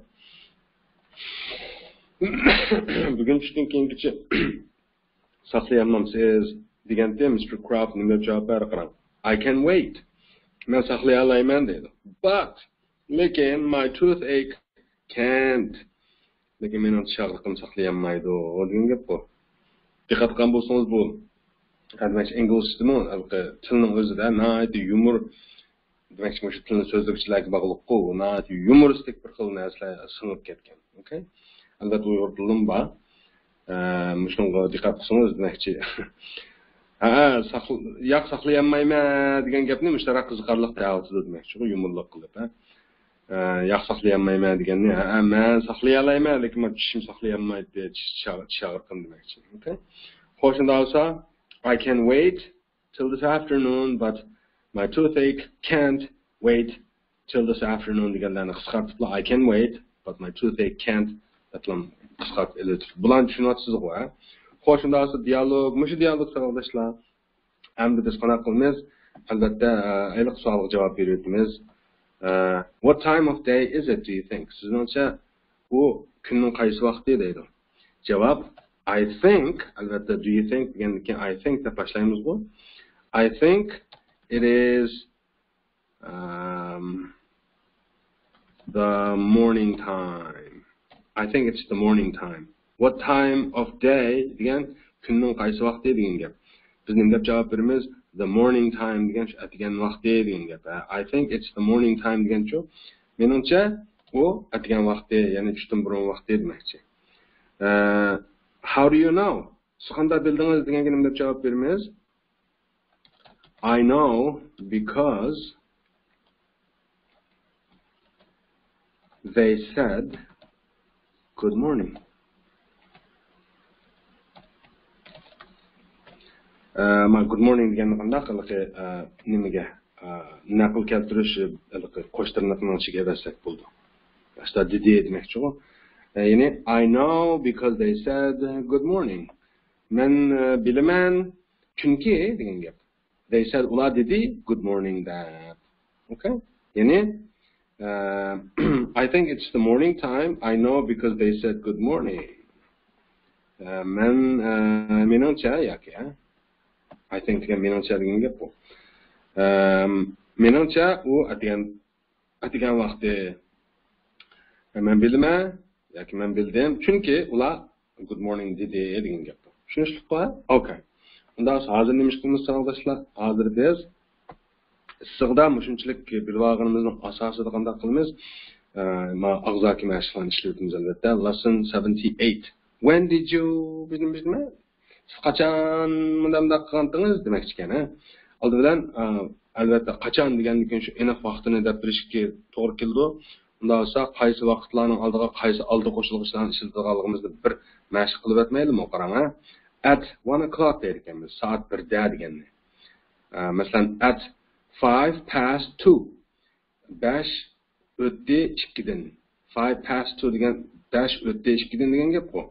بۈگۈن چۈشتىن كېيىنگىچە ساقلىيالمامسىز دېگەنتى، مىستېر كراپ نېمە دەپ جاۋاب بەردى قاراڭ. I can wait. مەن ساقلىيالايمەن دەيدۇ. But لېكىن my toothache can't. لېكىن مېنىڭ چىش ئاغرىقىم ساقلىيالمايدۇ دېگەن گەپ بۇ. دىققەت قىلغان بولسىڭىز بۇ، دېمەكچى، ئىنگلىزچىدىمۇ ھېلىقى تىلنىڭ ئۆزىدە ناھايىتى يۇمۇر، دېمەكچى، مۇشۇ تىلنى سۆزلىگۈچىلەرگە باغلىققۇ، ناھايىتى يۇمۇرىستىك بىر خىل نەرسىلەر سىڭىپ كەتكەن. ئوكەي؟ ئەلۋەتتە ئۇيغۇر تىلىمۇ بار. ئە، مۇشۇنىڭغا دىققەت قىلسىڭىز دېمەكچى. ھە، ساقل-، ياق ساقلىيالمايمەن دېگەن گەپنى مۇشۇنداق قىزىقارلىق دەۋاتىدۇ دېمەكچىغۇ، يۇمۇرلۇق قىلىپ، ھە. ئە، ياق ساقلىيالمايمەن دېگەننى، ھە، مەن ساقلىيالايمەن، لېكىن مانا چىشىم ساقلىيالمايدۇ، چىش، چىش، چىش ئاغرىقىم دېمەكچى. ئوكەي؟ خوش، شۇنداق بولسا، I can wait till this afternoon, but my toothache can't wait till this afternoon دېگەنلەرنى قىسقارتىپلا، I can wait, but my toothache can't دەپلا قىسقارتىپ ئېلىۋېتىپتۇ. بۇلارنى چۈشىنىۋاتىسىزغۇ، ھە؟ خوش، شۇنداق بولسا دىيالوگ، مۇشۇ دىيالوگ ساۋاقداشلار. ئەمدى بىز قانداق قىلىمىز؟ ئەلۋەتتە، ئە، ھېلىقى سوئالغا جاۋاب بېرىۋېتىمىز. ئە، What time of day is it, do you think? سىزنىڭچە، بۇ كۈننىڭ قايسى ۋاقتى دەيدۇ. جاۋاب، I think، ئەلۋەتتە، do you think دېگەندىن كېيىن I think دەپ باشلايمىزغۇ. I think it is, um, the morning time. I think it's the morning time. What time of day دېگەن كۈننىڭ قايسى ۋاقتى دېگەن گەپ. بىز نېمە دەپ جاۋاب بېرىمىز؟ The morning time دېگەن شۇ ئەتىگەن ۋاقتى دېگەن گەپ. ھە، I think it's the morning time دېگەن شۇ. مېنىڭچە ئۇ ئەتىگەن ۋاقتى، يەنى چۈشتىن بۇرۇن ۋاقتى دېمەكچى. ئە، How do you know? سىز قانداق بىلدىڭىز دېگەنگە نېمە دەپ جاۋاب بېرىمىز؟ I know because they said good morning. ئە، ما good morning دېگەننى قانداق ھېلىقى، ئە، نېمىگە، ئە، نەقىل كەلتۈرۈش، ھېلىقى قوش تىرنىقنىڭ ئىچىگە ئەۋەتسەك بولىدۇ. ئاشتا دېدى دېمەكچىغۇ. ئە، يەنى I know because they said good morning. مەن، ئە، بىلىمەن، چۈنكى دېگەن گەپ. They said، ئۇلار دېدى، good morning دەپ. ئوكەي؟ يەنى، ئە، I think it's the morning time. I know because they said good morning. ئە، مەن، ئە، مېنىڭچە ياكى، ئە، I think دېگەن مېنىڭچە دېگەن گەپ بۇ. ئە، مېنىڭچە ئۇ ئەتىگەن، ئەتىگەن ۋاقتى. ئە، مەن بىلىمەن ياكى مەن بىلدىم. چۈنكى ئۇلار good morning دېدى دېگەن گەپ بۇ. چۈشىنىشلىكقۇ، ھە؟ ئوكەي. ئۇنداق بولسا ھازىر نېمە ئىش قىلىمىز ساۋاقداشلار؟ ھازىر بىز ئىسسىقدا مۇشۇنچىلىك بىلىۋالغىنىمىزنىڭ ئاساسىدا قانداق قىلىمىز؟ ئە، ما ئاغزاكى مەشىقلەرنى ئىشلىۋېتىمىز ئەلۋەتتە. Lesson seventy eight. When did you، بىز نېمە، بىز نېمە؟ سىز قاچان مۇنداق مۇنداق قىلغانتىڭىز دېمەكچىكەن، ھە؟ ئالدى بىلەن، ئە، ئەلۋەتتە، قاچان دېگەندىن كېيىن شۇ ئېنىق ۋاقتىنى دەپ بېرىشكە توغرا كېلىدۇ. ئۇنداق بولسا، قايسى ۋاقىتلارنىڭ ئالدىغا قايسى ئالدى قوشۇلغۇچىلارنى ئىشلىتىدىغانلىقىمىزنى بىر مەشىق قىلىۋەتمەيلىمۇ؟ قاراڭ، ھە؟ At one o'clock دەيدىكەنمىز، سائەت بىردە دېگەننى. ئە، مەسىلەن، at five past two. بەش ئۆتتى ئىككىدىن. Five past two دېگەن بەش ئۆتتى ئىككىدىن دېگەن گەپقۇ.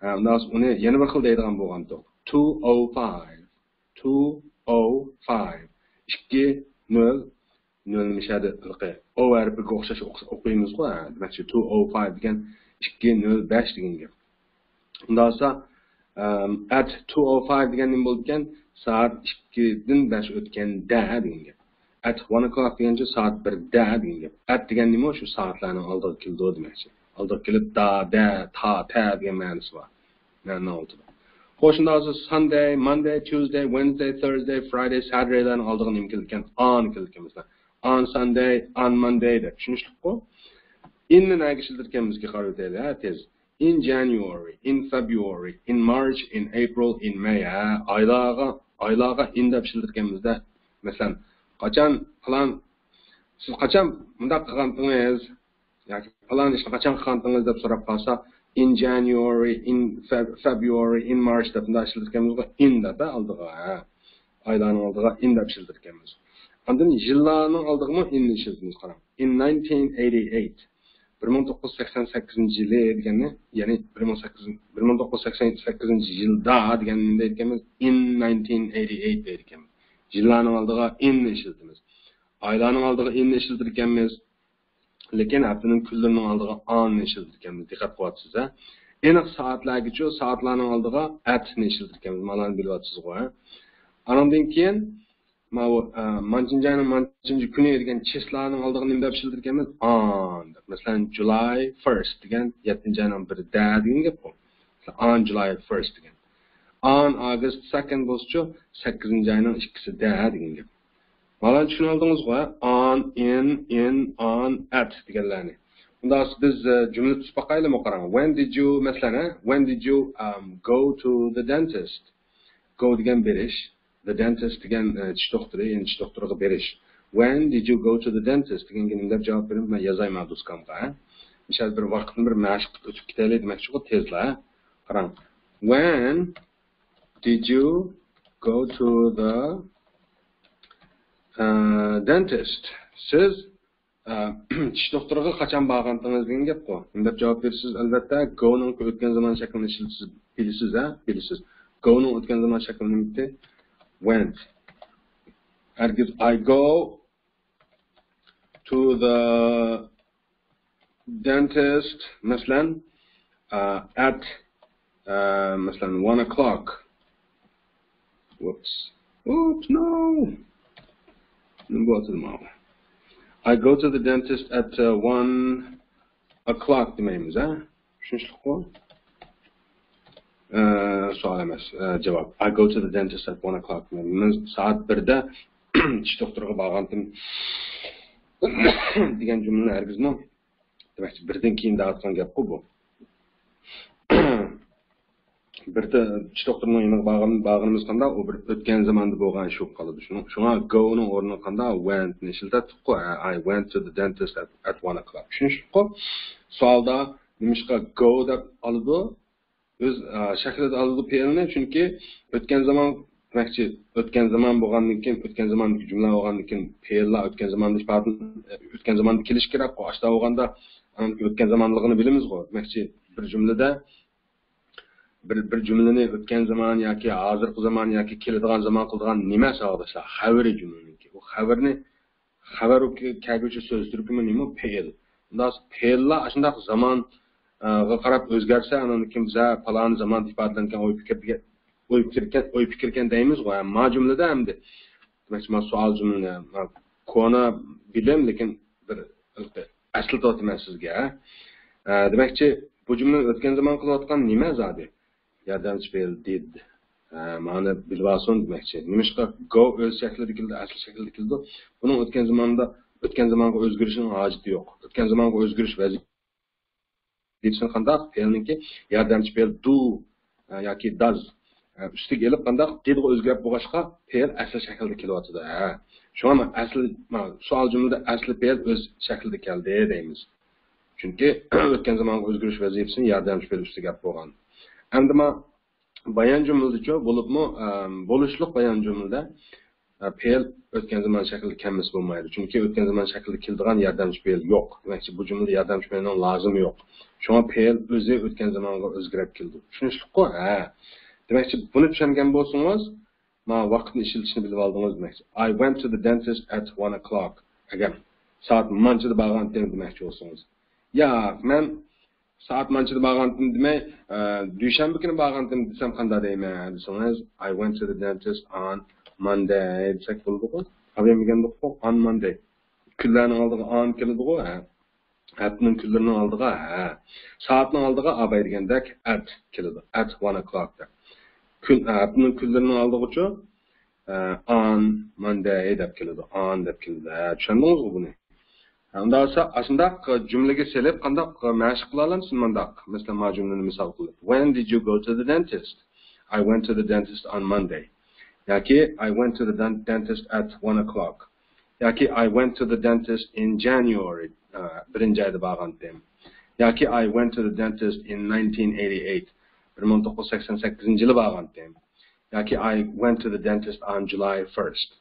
ھە، ئۇنداق بولسا ئۇنى يەنە بىر خىل دەيدىغان بولغانتۇق. Two oh five. Two oh five. ئىككى نۆل نۆل نېمە شەدە ھېلىقى ئو ھەرپىگە ئوخشاش ئوق-، ئوقۇيمىزغۇ، ھە، دېمەكچى، two oh five دېگەن ئىككى نۆل بەش دېگەن گەپ. ئۇنداق بولسا، ئەم، at two oh five دېگەن نېمە بولىدىكەن؟ سائەت ئىككىدىن بەش ئۆتكەندە دېگەن گەپ. At one o'clock دېگەنچە سائەت بىردە دېگەن گەپ. At دېگەن نېمە؟ شۇ سائەتلەرنىڭ ئالدىغا كېلىدۇ دېمەكچى. ئالدىغا كېلىپ، دا، دە، تا، تە دېگەن مەنىسى بار. مەنىنىڭ ئالدىدا. خوش، شۇنداق بولسا Sunday, Monday, Tuesday, Wednesday, Thursday, Friday, Saturday لارنىڭ ئالدىغا نېمە كېلىدىكەن؟ On كېلىدىكەن، مەسىلەن. On Sunday, on Monday دەپ. چۈشىنىشلىكقۇ؟ In نى نەگە ئىشلىتىدىكەنمىزكى، قاراۋېتەيلى، ھە، تېز. In January, in February, in March, in April, in May. ھە، ئايلارغا، ئايلارغا in دەپ ئىشلىتىدىكەنمىز-دە. مەسىلەن، قاچان پالان، سىز قاچان مۇنداق قىلغانتىڭىز ياكى پالان ئىشنى قاچان قىلغانتىڭىز دەپ سوراپ قالسا، in January, in Feb-, February, in March دەپ مۇنداق ئىشلىتىدىكەنمىزغۇ، in دەپ ئالدىغا، ھە. ئايلارنىڭ ئالدىغا in دەپ ئىشلىتىدىكەنمىز. ئاندىن يىللارنىڭ ئالدىغىمۇ in نى ئىشلىتىمىز، قاراڭ. In nineteen eighty-eight، بىر مىڭ توققۇز يۈز سەكسەن سەككىزىنچى يىلى دېگەننى، يەنى بىر مىڭ سەككىز، بىر مىڭ توققۇز يۈز سەكسەن سەككىزىنچى يىلدا دېگەننى نېمە دەيدىكەنمىز؟ In nineteen eighty-eight دەيدىكەنمىز. يىللارنىڭ ئالدىغا in نى ئىشلىتىمىز. ئايلارنىڭ ئالدىغا in نى ئىشلىتىدىكەنمىز. لېكىن ھەپتىنىڭ كۈنلىرىنىڭ ئالدىغا on نى ئىشلىتىدىكەنمىز. دىققەت قىلىۋاتىسىز، ھە؟ ئېنىق سائەتلەرگىچۇ، سائەتلەرنىڭ ئالدىغا at نى ئىشلىتىدىكەنمىز. مانىلارنى بىلىۋاتىسىزغۇ، ھە؟ ئانىڭدىن كېيىن ماۋۇ، ئە، مانچىنچى ئاينىڭ مانچىنچى كۈنى دېگەن چىسلانىڭ ئالدىغا نېمە دەپ ئىشلىتىدىكەنمىز؟ On دەپ. مەسىلەن، July first دېگەن يەتتىنچى ئاينىڭ بىرىدە دېگەن گەپقۇ. مەسىلەن، on July first دېگەن. On August second بولسىچۇ، سەككىزىنچى ئاينىڭ ئىككىسىدە دېگەن گەپ. مانا چۈشىنىۋالدىڭىزغۇ، ھە؟ On, in, in, on, at دېگەنلەرنى. ئۇنداق بىز، ئە، جۈملە تۈزۈپ باقايلىمۇ، قاراڭ. When did you، مەسىلەن، ھە؟ When did you, um, go to the dentist? Go دېگەن بېرىش. The dentist دېگەن، ئە، چىش دوختۇرى، يەنى چىش دوختۇرىغا بېرىش. When did you go to the dentist دېگەنگە نېمە دەپ جاۋاب بېرىمىز؟ مەن يازاي مانا دوسكامغا، ھە؟ مىسال بىر ۋاقىتنى بىر مەشىق قىلىپ ئۆتۈپ كېتەيلى دېمەكچىغۇ، تېزلا، ھە؟ قاراڭ. When did you go to the, uh, dentist? سىز، ئە، چىش دوختۇرىغا قاچان بارغانتىڭىز دېگەن گەپقۇ. نېمە دەپ جاۋاب بېرىسىز؟ ئەلۋەتتە، go نىڭ ئۆتكەن زامان شەكلىنى ئىشلىتىسىز، بىلىسىز، ھە؟ بىلىسىز. Go نىڭ ئۆتكەن زامان شەكلى نېمىتى؟ Went. ھەرگىز I go to the dentist، مەسىلەن، ئە، at، ئە، مەسىلەن، one o'clock. Whoops. Oops, no. نېمە بولۇۋاتىدۇ ماۋۇ؟ I go to the dentist at, uh, one o'clock دېمەيمىز، ھە؟ چۈشىنىشلىكقۇ؟ ئە، سوئال ئەمەس، ئە، جاۋاب. I go to the dentist at one o'clock. مەن سائەت بىردە چىش دوختۇرىغا بارغانتىم دېگەن جۈملىنى ھەرگىزمۇ، دېمەكچى، بىردىن كېيىن دەۋاتقان گەپقۇ بۇ. بىردە چىش دوختۇرىنىڭ يېنىغا بارغان، بارغىنىمىز قانداق؟ ئۇ بىر ئۆتكەن زاماندا بولغان ئىش بولۇپ قالىدۇ. شۇنىڭ، شۇڭا go نىڭ ئورنىغا قانداق؟ Went نى ئىشلىتەتتۇققۇ. I went to the dentist at, at one o'clock. چۈشىنىشلىكقۇ؟ سوئالدا نېمىشقا go دەپ ئالىدۇ؟ ئۆز، ئا، شەكلىدە ئالىدۇ پېئىلنى، چۈنكى ئۆتكەن زامان دېمەكچى، ئۆتكەن زامان بولغاندىن كېيىن، ئۆتكەن زاماندىكى جۈملە بولغاندىن كېيىن پېئىللار ئۆتكەن زاماندا ئىپادە، ئۆتكەن زاماندا كېلىشى كېرەكقۇ. ئاشتا بولغاندا، ئانىڭ ئۆتكەن زامانلىقىنى بىلىمىزغۇ. دېمەكچى، بىر جۈملىدە بىر، بىر جۈملىنى ئۆتكەن زامان ياكى ھازىرقى زامان ياكى كېلىدىغان زامان قىلىدىغان نېمە، ساۋاقداشلار؟ خەۋىرى جۈملىنىڭكى. ئۇ خەۋىرنى خەۋەر كەلگۈچى سۆز تۈركۈمى نېمە؟ پېئىل. ئۇنداق پېئىللار ئاشۇنداق زامانغا قاراپ ئۆزگەرسە، ئاندىن كېيىن بىز، ھە، پالانى زامان ئىپادىلەنگەن ئوي پىكىر دېگەن، ئوي پىكىركەن، ئوي پىكىركەن دەيمىزغۇ، ھە، ما جۈملىدە ئەمدى. دېمەكچى، ما سوئال جۈملىنى، ما كونا بىلىم، لېكىن بىر ئەسلىتىۋاتىمەن سىزگە، ھە. ئە، دېمەكچى، بۇ جۈملىنى ئۆتكەن زامان قىلىۋاتقان نېمە زادى؟ ياردەمچى پېئىل did. ھە، مانا بىلىۋالسۇن دېمەكچى. نېمىشقا go ئۆز شەكلىدە كېلىدۇ، ئەسلى شەكلىدە كېلىدۇ؟ بۇنىڭ ئۆتكەن زاماندا، ئۆتكەن زامانغا ئۆزگىرىشنىڭ ھاجىتى يوق. ئۆتكەن زامانغا ئۆزگىرىش ۋەزىپىسىنى قانداق؟ پېئىلنىڭكى ياردەمچى پېئىل do، ئە، ياكى does، ئە، ئۈستىگە ئېلىپ قانداق؟ did غا ئۆزگەرتىپ بولغاچقا، پېئىل ئەسلى شەكلىدە كېلىۋاتىدۇ. ھە. شۇڭا مەن ئەسلى، ما، سوئال جۈملىدە ئەسلى پېئىل ئۆز شەكلىدە كەلدى دەيمىز. چۈنكى ئۆتكەن زامانغا ئۆزگىرىش ۋەزىپىسىنى ياردەمچى پېئىل ئۈستىگە ئېلىپ بولغان. ئەمدى ما بايان جۈملىدىچۇ، بولۇپمۇ، ئەم، بولۇشلۇق بايان جۈملىدە، ئە، پېئىل ئۆتكەن زامان شەكلىدە كەلمىسە بولمايدۇ. چۈنكى ئۆتكەن زامان شەكلىدە كېلىدىغان ياردەمچى پېئىل يوق. دېمەكچى، بۇ جۈملىدە ياردەمچى پېئىلنىڭ لازىمى يوق. شۇڭا پېئىل ئۆزى ئۆتكەن زامانغا ئۆزگىرىپ كېلىدۇ. چۈشىنىشلىكقۇ؟ ھە. دېمەكچى، بۇنى چۈشەنگەن بولسىڭىز، ما ۋاقىتنى ئىشلىتىشنى بىلىۋالدىڭىز دېمەكچى. I went to the dentist at one o'clock. ئەگەر سائەت مانچىدا بارغانتىم دېمەكچى بولسىڭىز. ياق، مەن سائەت مانچىدا بارغانتىم دېمەي، ئە، دۈشەنبە كۈنى بارغانتىم دېسەم قانداق دەيمەن دېسىڭىز، I went to the dentist on Monday دېسەك بولىدىغۇ. ئابايام دېگەندەكقۇ، on Monday. كۈنلەرنىڭ ئالدىغا on كېلىدىغۇ، ھە. ھەپتىنىڭ كۈنلىرىنىڭ ئالدىغا، ھە. سائەتنىڭ ئالدىغا ئاباي دېگەندەك at كېلىدۇ. At one o'clock دەپ. كۈن، ھەپتىنىڭ كۈنلىرىنىڭ ئالدىغىچۇ، ئە، on Monday دەپ كېلىدۇ. On دەپ كېلىدۇ. ھە، چۈشەندىڭىزغۇ بۇنى؟ ھە، ئۇنداق بولسا، ئاشۇنداق جۈملىگە سېلىپ، قانداق مەشىق قىلالامسىز مۇنداق؟ مەسىلەن، ما جۈملىنى مىسال قىلىپ. When did you go to the dentist? I went to the dentist on Monday. ياكى I went to the den-, dentist at one o'clock. ياكى I went to the dentist in January، بىرىنچى ئايدا بارغانتىم. ياكى I went to the dentist in nineteen eighty-eight، بىر مىڭ توققۇز يۈز سەكسەن سەككىزىنچى يىلى بارغانتىم. ياكى I went to the dentist on July first،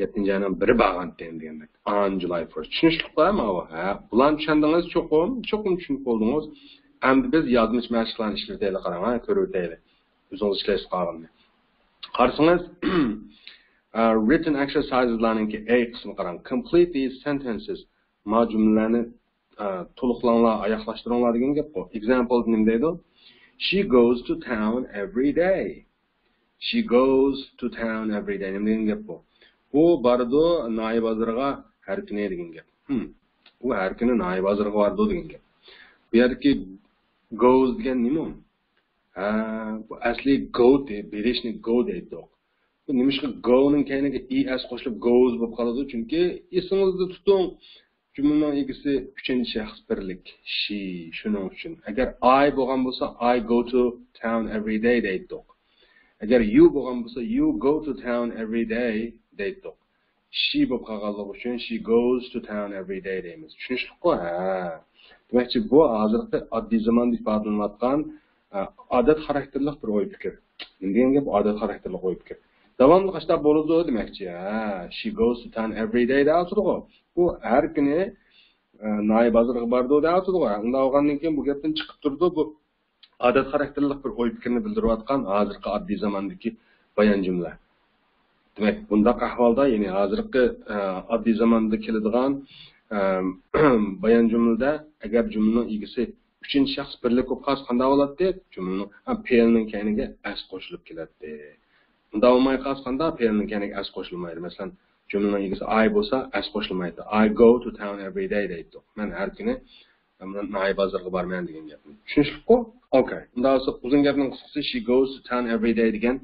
يەتتىنچى ئاينىڭ بىرى بارغانتىم دېگەندەك. On July first. چۈشىنىشلىكقۇ ماۋۇ؟ ھە، بۇلارنى چۈشەندىڭىز چوقۇم، چوقۇم چۈشىنىپ بولدىڭىز. ئەمدى بىز يازمىچە مەشىقلەرنى ئىشلىتەيلى، قاراڭ، ھە، كۆرۈۋېتەيلى. ئۆزىڭىز ئىشلەيسىز قالغىنىنى. قارىسىڭىز، ئە، written exercises لارنىڭكى A قىسمىنى قاراڭ. Complete these sentences. ما جۈملىلەرنى، ئە، تولۇقلاڭلار، ئاياغلاشتۇرۇڭلار دېگەن گەپقۇ. Example نېمە دەيدۇ؟ She goes to town every day. She goes to town every day. نېمە دېگەن گەپ بۇ؟ ئۇ بارىدۇ ناھىيە بازىرىغا ھەر كۈنى دېگەن گەپ. ھىم. ئۇ ھەر كۈنى ناھىيە بازىرىغا بارىدۇ دېگەن گەپ. بۇ يەردىكى goes دېگەن نېمە ئۇ؟ ھە، بۇ ئەسلى go دەي-، بېرىشنى go دەيدۇق. بۇ نېمىشقا go نىڭ كەينىگە ئى ئەس قوشۇلۇپ goes بولۇپ قالىدۇ؟ چۈنكى ئېسىڭىزدە تۇتۇڭ، جۈملىنىڭ ئىگىسى ئۈچىنچى شەخس بىرلىك، she. شۇنىڭ ئۈچۈن. ئەگەر I بولغان بولسا، I go to town every day دەيتتۇق. ئەگەر you بولغان بولسا، you go to town every day دەيتتۇق. She بولۇپ قالغانلىقى ئۈچۈن she goes to town every day دەيمىز. چۈشىنىشلىكقۇ؟ ھە. دېمەكچى، بۇ ھازىرقى ئاددىي زاماندا ئىپادىلىنىۋاتقان، ئە، ئادەت خاراكتېرلىق بىر ئوي پىكىر. نېمە دېگەن گەپ ئادەت خاراكتېرلىك ئوي پىكىر؟ داۋاملىق ئاشۇنداق بولىدۇ دېمەكچى. ھە، she goes to town every day دەۋاتىدىغۇ. بۇ ھەر كۈنى، ئە، ناھىيە بازىرىغا بارىدۇ دەۋاتىدىغۇ. ئۇنداق بولغاندىن كېيىن بۇ گەپتىن چىقىپ تۇرىدۇ، بۇ ئادەت خاراكتېرلىق بىر ئوي پىكىرنى بىلدۈرۈۋاتقان ھازىرقى ئاددىي زاماندىكى بايان جۈملە. دېمەك، بۇنداق ئەھۋالدا، يەنى ھازىرقى، ئە، ئاددىي زاماندا كېلىدىغان، ئە، بايان جۈملىدە ئەگەر جۈملىنىڭ ئىگىسى ئۈچىنچى شەخس بىرلىك بولۇپ قالسا قانداق بولاتتى؟ جۈملىنىڭ، ھە، پېئىلنىڭ كەينىگە ئەس قوشۇلۇپ كېلەتتى. ئۇنداق بولماي قالسا قانداق؟ پېئىلنىڭ كەينىگە ئەس قوشۇلمايدۇ. مەسىلەن، جۈملىنىڭ ئىگىسى I بولسا ئەس قوشۇلمايدۇ. I go to town every day دەيتتۇق. مەن ھەر كۈنى ناھىيە بازىرىغا بارىمەن دېگەن گەپنى. چۈشىنىشلىكقۇ؟ ئوكەي. ئۇنداق بولسا ئۇزۇن گەپنىڭ قىسقىسى she goes to town every day دېگەن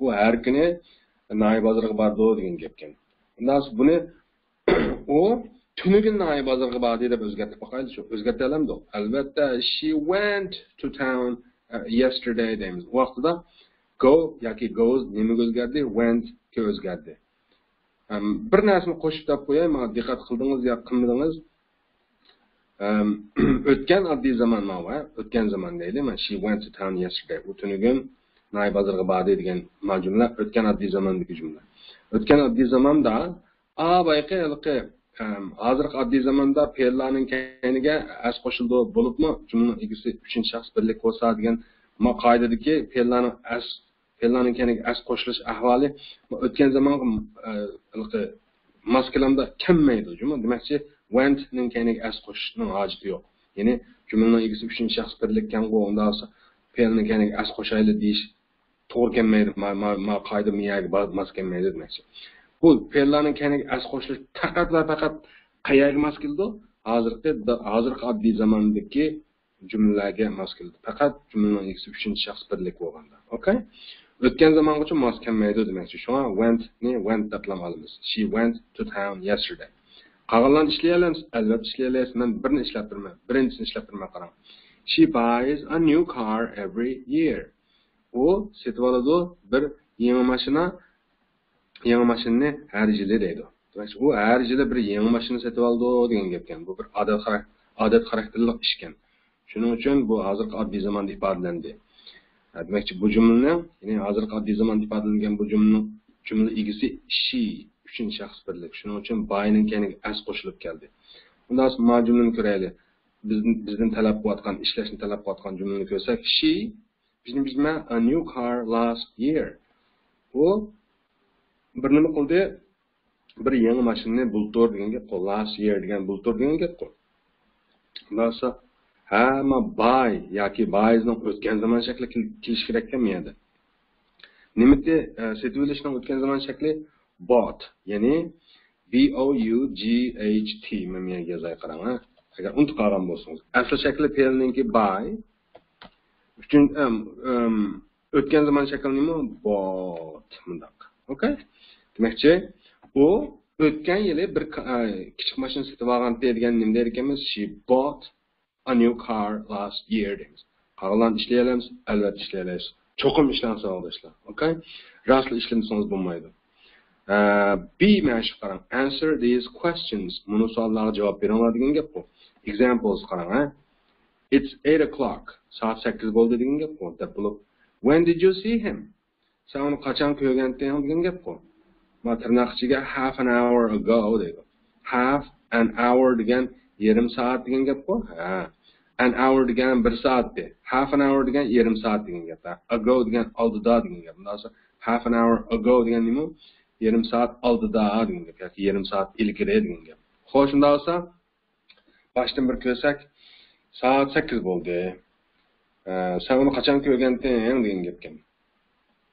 ئۇ ھەر كۈنى ناھىيە بازىرىغا بارىدۇ دېگەن گەپكەن. ئۇنداق بولسا بۇنى ئۇ تۈنۈگۈن ناھىيە بازىرىغا باردى دەپ ئۆزگەرتىپ باقايلىچۇ. ئۆزگەرتەلەمدۇق؟ ئەلۋەتتە، she went to town، ئە، yesterday دەيمىز. ئۇ ۋاقتىدا go ياكى goes نېمىگە ئۆزگەردى؟ Went كە ئۆزگەردى. ئەم، بىر نەرسىنى قوشۇپ دەپ قوياي، ماڭا دىققەت قىلدىڭىز يا قىلمىدىڭىز؟ ئەم، ئۆتكەن ئاددىي زامان ماۋۇ، ھە؟ ئۆتكەن زامان دەيلى. مانا she went to town yesterday. ئۇ تۈنۈگۈن ناھىيە بازىرىغا باردى دېگەن ما جۈملە ئۆتكەن ئاددىي زاماندىكى جۈملە. ئۆتكەن ئاددىي زاماندا، ئا، بايىقى ھېلىقى، ئەم، ھازىرقى ئاددىي زاماندا پېئىللارنىڭ كەينىگە ئەس قوشۇلىدۇ، بولۇپمۇ جۈملىنىڭ ئىگىسى ئۈچىنچى شەخس بىرلىك بولسا دېگەن ما قائىدىدىكى پېئىللارنىڭ ئەس پېئىللارنىڭ كەينىگە ئەس قوشۇلۇش ئەھۋالى ئۆتكەن زامانغا، ئە، ھېلىقى ماس كېلەمدۇ؟ كەلمەيدۇ، جۇمۇ. دېمەكچى، went نىڭ كەينىگە ئەس قوشۇشنىڭ ھاجىتى يوق. يەنى جۈملىنىڭ ئىگىسى ئۈچىنچى شەخس بىرلىككەنغۇ، ئۇنداق بولسا پېئىلنىڭ كەينىگە ئەس قوشايلى دېيىش توغرا كەلمەيدۇ. ما، ما، ما قائىدە ما يەرگە با-، ماس كەلمەيدۇ دېمەكچى. بۇ پېئىللارنىڭ كەينىگە ئەس قوشۇلۇش پەقەت ۋە پەقەت قەيەرگە ماس كېلىدۇ؟ ھازىرقى، ھازىرقى ئاددىي زاماندىكى جۈملىلەرگە ماس كېلىدۇ. پەقەت جۈملىنىڭ ئىگىسى ئۈچىنچى شەخس بىرلىك بولغاندا. ئوكەي؟ ئۆتكەن زامانغىچە ماس كەلمەيدۇ دېمەكچى. شۇڭا went نى went دەپلا ئالىمىز. She went to town yesterday. قالغانلارنى ئىشلىيەلەمسىز؟ ئەلۋەتتە ئىشلىيەلەيسىز. مەن بىرنى ئىشلەپ بېرىمەن. بىرىنچىسىنى ئىشلەپ بېرىمەن، قاراڭ. She buys a new car every year. ئۇ سېتىۋالىدۇ بىر يېڭى ماشىنا، يېڭى ماشىنىنى ھەر يىلى دەيدۇ. دېمەك، ئۇ ھەر يىلى بىر يېڭى ماشىنا سېتىۋالىدۇ دېگەن گەپكەن. بۇ بىر ئادەت خاراك-، ئادەت خاراكتېرلىق ئىشكەن. شۇنىڭ ئۈچۈن بۇ ھازىرقى ئاددىي زاماندا ئىپادىلەندى. ھە، دېمەكچى، بۇ جۈملىنىڭ، يەنى ھازىرقى ئاددىي زاماندا ئىپادىلەنگەن بۇ جۈملىنىڭ جۈملە ئىگىسى she، ئۈچىنچى شەخس بىرلىك. شۇنىڭ ئۈچۈن buy نىڭ كەينىگە ئەس قوشۇلۇپ كەلدى. ئۇنداق بولسا ما جۈملىنى كۆرەيلى. بىزدىن، بىزدىن تەلەپ قىلىۋاتقان، ئىشلەشنى تەلەپ قىلىۋاتقان جۈملىنى كۆرسەك، she، بىزنى، بىزمە a new car last year. ئۇ بىر نېمە قىلدى؟ بىر يېڭى ماشىنىنى بۇلتۇر دېگەن گەپقۇ. Last year دېگەن بۇلتۇر دېگەن گەپقۇ. ئۇنداق بولسا، ھە، ما buy ياكى buys نىڭ ئۆتكەن زامان شەكلى كېل-، كېلىشى كېرەككەن بۇ يەردە. نېمىتى، ئە، سېتىۋېلىشنىڭ ئۆتكەن زامان شەكلى bought، يەنى B O U G H T. مەن بۇ يەرگە يازاي، قاراڭ، ھە. ئەگەر ئۇنتۇپ قالغان بولسىڭىز. ئەسلى شەكلى پېئىلنىڭكى buy. ئۈچۈن-، ئەم، ئەم، ئۆتكەن زامان شەكلى نېمە؟ Bought. مۇنداق. ئوكەي؟ دېمەكچى، ئۇ ئۆتكەن يىلى بىر كا-، ئە، كىچىك ماشىنا سېتىۋالغانتى دېگەن نېمە دەيدىكەنمىز؟ She bought a new car last year دەيمىز. قالغانلارنى ئىشلىيەلەمسىز؟ ئەلۋەتتە ئىشلىيەلەيسىز. چوقۇم ئىشلەڭ، ساۋاقداشلار. ئوكەي؟ راستلا ئىشلىمىسىڭىز بولمايدۇ. ئە، بى مەشىق قاراڭ. Answer these questions. مۇنۇ سوئاللارغا جاۋاب بېرىڭلار دېگەن گەپقۇ. Examples قاراڭ، ھە. It's eight o'clock. سائەت سەككىز بولدى دېگەن گەپقۇ. دەپ بولۇپ، When did you see him? سەن ئۇنى قاچان كۆرگەنتىڭ دېگەن گەپقۇ. ما تىرناق ئىچىگە half an hour ago دەيدۇ. Half an hour دېگەن يېرىم سائەت دېگەن گەپقۇ. ھە. An hour دېگەن بىر سائەتتى. Half an hour دېگەن يېرىم سائەت دېگەن گەپ. ھە. Ago دېگەن ئالدىدا دېگەن گەپ. مۇنداق بولسا half an hour ago دېگەن نېمە؟ يېرىم سائەت ئالدىدا دېگەن گەپ. ياكى يېرىم سائەت ئىلگىرى دېگەن گەپ. خوش، شۇنداق بولسا باشتىن بىر كۆرسەك، سائەت سەككىز بولدى. ئە، سەن ئۇنى قاچان كۆرگەنتىڭ دېگەن گەپكەن.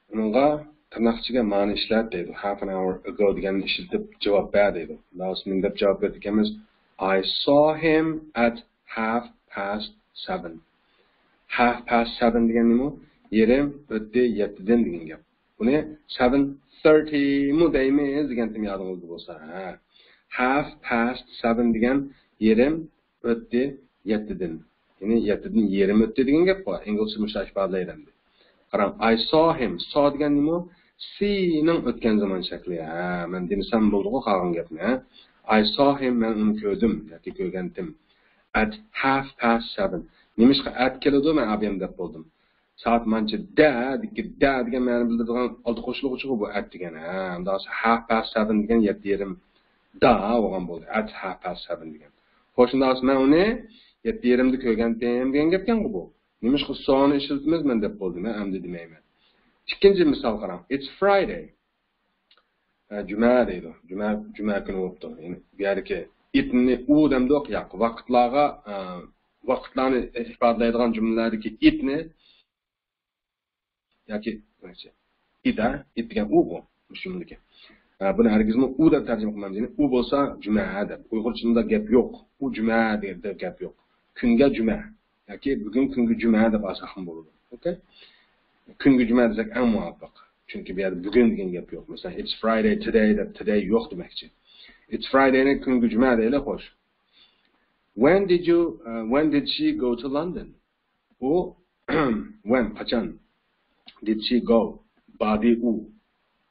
ئۇنىڭغا تىرناق ئىچىگە مانى ئىشلەت دەيدۇ. Half an hour ago دېگەننى ئىشلىتىپ جاۋاب بەر دەيدۇ. داۋۇس نېمە دەپ جاۋاب بېرىدىكەنمىز؟ I saw him at half past seven. Half past seven دېگەن نېمە؟ يېرىم ئۆتتى يەتتىدىن دېگەن گەپ. بۇنى seven thirty مۇ دەيمىز دېگەنتىم يادىڭىزدا بولسا. ھە. Half past seven دېگەن يېرىم ئۆتتى يەتتىدىن. يەنى يەتتىدىن يېرىم ئۆتتى دېگەن گەپقۇ. ئىنگلىزچە مۇشۇنداق ئىپادىلەيدۇ ئەمدى. قاراڭ، I saw him. Saw دېگەن نېمە؟ See نىڭ ئۆتكەن زامان شەكلى. ھە، مەن دېمىسەم بولىدىغۇ قالغان گەپنى. ھە. I saw him، مەن ئۇنى كۆردۈم ياكى كۆرگەنتىم. At half past seven. نېمىشقا at كېلىدۇ، مەن ئابىيەم دەپ بولدۇم. سائەت مانچە دە، دە دېگەن مەنە بىلدۈرىدىغان ئالدى قوشۇلغۇچىغۇ بۇ at دېگەن. ھە، ئۇنداق بولسا half past seven دېگەن يەتتە يېرىم دا بولغان بولدى. At half past seven دېگەن. خوش، شۇنداق بولسا مەن ئۇنى يەتتە يېرىمدە كۆرگەنتىم دېگەن گەپكەنغۇ بۇ. نېمىشقا sawنى ئىشلىتىمىز مەن دەپ بولدى، مەن ئەمدى دېمەيمەن. ئىككىنچى مىسال قاراڭ. It's Friday. ھە، جۈمە دەيدۇ. جۈمە، جۈمە كۈنى بوپتۇ. يەنى بۇ يەردىكى itنى ئۇ دەمدۇ، ياق، ۋاقىتلارغا، ئە، ۋاقىتلارنى ئىپادىلەيدىغان جۈملىلەردىكى itنى ياكى ئىدا، it دېگەن ئۇ بۇ، مۇشۇ جۈملىدىكى. ئە، بۇنى ھەرگىزمۇ ئۇ دەپ تەرجىمە قىلمايمىز. يەنى ئۇ بولسا جۈمە دەپ. ئۇيغۇرچىدا گەپ يوق. ئۇ جۈمە دېگەندە گەپ يوق. كۈنگە جۈمە ياكى بۈگۈن كۈنگە جۈمە دەپ ئالساقمۇ بولىدۇ. ئوكەي؟ كۈنگە جۈمە دېسەك ئەڭ مۇۋاپىق. چۈنكى بۇ يەردە بۈگۈن دېگەن گەپ يوق. مەسىلەن، it's Friday today دەپ today يوق دېمەكچى. It's Fridayنى كۈنگە جۈمە دەيلى، خوش. When did you, uh, when did she go to London? ئۇ، when، قاچان؟ Did she go؟ باردى ئۇ.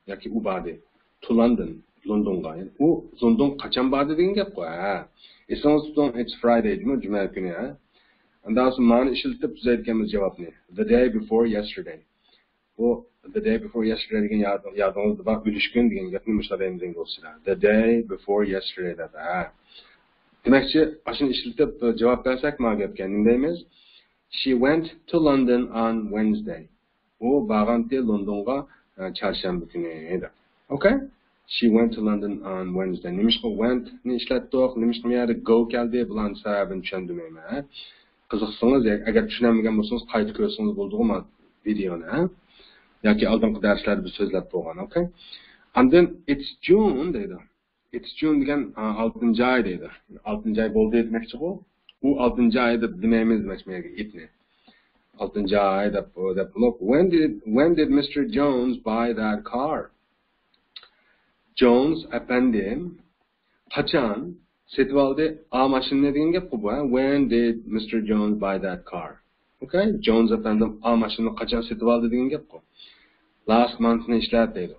ياكى ئۇ باردى. To London، لوندونغا. يەنى ئۇ لوندونغا قاچان باردى دېگەن گەپقۇ. ھە. ئېسىڭىزدە تۇتۇڭ، it's Friday، جۈمە، جۈمە كۈنى، ھە. ئاندىن سوڭ مانى ئىشلىتىپ تۈزەيدىكەنمىز جاۋابنى. The day before yesterday. بۇ the day before yesterday دېگەن ياد-، يادىڭىزدا بار، ئۈلۈشكۈن دېگەن گەپنى مۇشۇنداق دەيمىز ئىنگلىزچىدا. The day before yesterday دەپ. ھە. دېمەكچى، ئاشۇنى ئىشلىتىپ جاۋاب بەرسەك، ما گەپكە نېمە دەيمىز؟ She went to London on Wednesday. ئۇ بارغانتى لوندونغا، ئە، چارشەنبە كۈنى دەپ. ئوكەي؟ She went to London on Wednesday. نېمىشقا went نى ئىشلەتتۇق؟ نېمىشقا بۇ يەردە go كەلدى؟ بۇلارنىڭ سەۋەبىنى چۈشەندۈرمەيمەن. قىزىقسىڭىز، ئەگەر چۈشىنەلمىگەن بولسىڭىز، قايتا كۆرسىڭىز بولىدىغۇ ما ۋىدېئونى، ھە؟ ياكى ئالدىنقى دەرسلەردە بىز سۆزلەپ بولغان، ئوكەي؟ ئاندىن it's June دەيدۇ. It's June دېگەن، ئا، ئالتىنچى ئاي دەيدۇ. ئالتىنچى ئاي بولدى دېمەكچىغۇ. ئۇ ئالتىنچى ئاي دەپ دېمەيمىز دېمەكچى مەن itنى. ئالتىنچى ئاي دەپ، دەپ بولۇپ، when did, when did Mister Jones buy that car? جونس ئەپەندىم قاچان سېتىۋالدى ئا ماشىنىنى دېگەن گەپقۇ بۇ، ھە؟ When did Mister Jones buy that car? ئوكەي، جونس ئەپەندىم ئا ماشىنىنى قاچان سېتىۋالدى دېگەن گەپقۇ. Last month نى ئىشلەت دەيدۇ.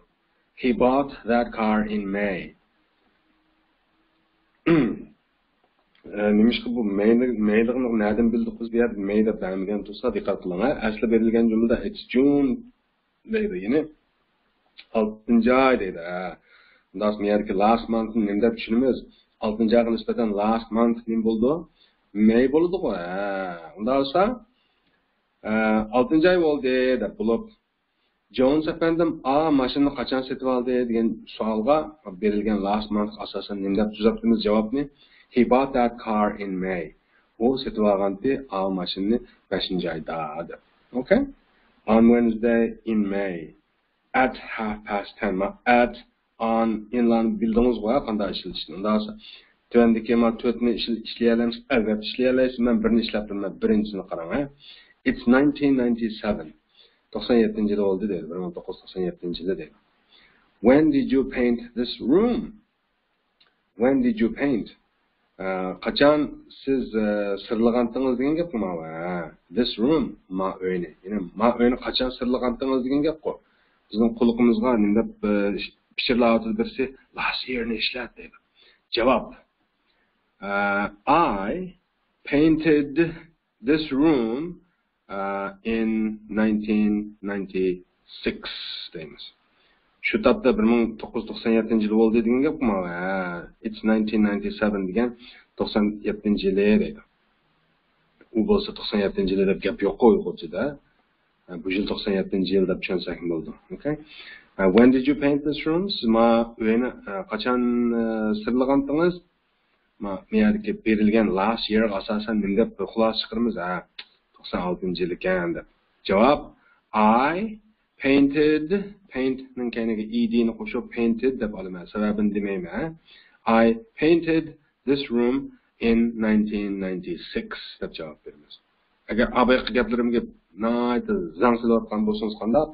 He bought that car in May. ئە، نېمىشقا بۇ مەينى، مەيلىقنى نەدىن بىلدۇق بىز؟ بۇ يەردە مەي دەپ بەرمىگەن تۇرسا، دىققەت قىلىڭ، ھە؟ ئەسلى بېرىلگەن جۈملىدە it's June دەيدۇ، يەنى ئالتىنچى ئاي دەيدۇ. ھە. ئۇنداق بولسا، بۇ يەردىكى last month نى نېمە دەپ چۈشىنىمىز؟ ئالتىنچى ئايغا نىسبەتەن last month نېمە بولىدۇ؟ مەي بولىدىغۇ. ھە. ئۇنداق بولسا، ئە، ئالتىنچى ئاي بولدى دەپ بولۇپ، جونس ئەپەندىم ئا ماشىنىنى قاچان سېتىۋالدى دېگەن سوئالغا بېرىلگەن last month ئاساسەن نېمە دەپ تۈزەپتىمىز جاۋابنى؟ He bought that car in May. ئۇ سېتىۋالغانتى ئا ماشىنىنى بەشىنچى ئايدا دەپ. ئوكەي؟ On Wednesday in May at half past ten. ما at، on، in لارنى بىلدىڭىزغۇ، ھە، قانداق ئىشلىتىشنى. ئۇنداق بولسا، تۆۋەندىكى ما تۆتنى ئىشل-، ئىشلىيەلەمسىز؟ ئەلۋەتتە ئىشلىيەلەيسىز. مەن بىرنى ئىشلەپ بېرىمەن. بىرىنچىسىنى قاراڭ، ھە. It's nineteen ninety-seven. توقسان يەتتىنچى يىلى بولدى دەيدۇ. بىر مىڭ توققۇز يۈز توقسان يەتتىنچى يىلى دەيدۇ. When did you paint this room? When did you paint? ئە، قاچان سىز، ئە، سىرلىغانتىڭىز دېگەن گەپقۇ ماۋۇ. ھە. This room، ما ئۆينى. يەنى ما ئۆينى قاچان سىرلىغانتىڭىز دېگەن گەپقۇ. بىزنىڭ قۇلىقىمىزغا نېمە دەپ، ئە، پىچىرلاۋاتىدۇ بىرسى، last year نى ئىشلەت دەيدۇ. جاۋاب، uh, I painted this room uh, in nineteen ninety-six دەيمىز. شۇ تاپتا بىر مىڭ توققۇز يۈز توقسان يەتتىنچى يىل بولدى دېگەن گەپمۇ؟ ھە، it's nineteen ninety-seven دېگەن توقسان يەتتىنچى يىلى دەيدۇ. ئۇ بولسا توقسان يەتتىنچى يىلى دەپ گەپ يوققۇ ئۇيغۇرچىدا. ھە، بۇ يىل توقسان يەتتىنچى يىل دەپ چۈشەنسەكمۇ بولىدۇ. Okay. Uh, when did you paint this room? سىز ما ئۆينى ئە، قاچان ئە، سىرلىغانتىڭىز؟ ما، ما يەردىكى بېرىلگەن last year غا ئاساسەن نېمە دەپ بىر خۇلاسە چىقىرىمىز؟ ھە، توقسان ئالتىنچى يىل ئىكەن دەپ. جاۋاب، I painted، paint نىڭ كەينىگە ed نى قوشۇپ painted دەپ ئالىمەن. سەۋەبىنى دېمەيمەن. I painted this room in nineteen ninety-six دەپ جاۋاب بېرىمىز. ئەگەر ئابايقى گەپلىرىمگە ناھايىتى زەڭ سېلىۋاتقان بولسىڭىز قانداق؟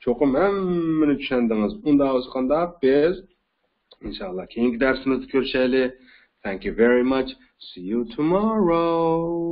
چوقۇم ھەممىنى چۈشەندىڭىز. ئۇنداق بولسا قانداق؟ بىز ئىنشاللا كېيىنكى دەرسىمىزدە كۆرۈشەيلى. Thank you very much. See you tomorrow.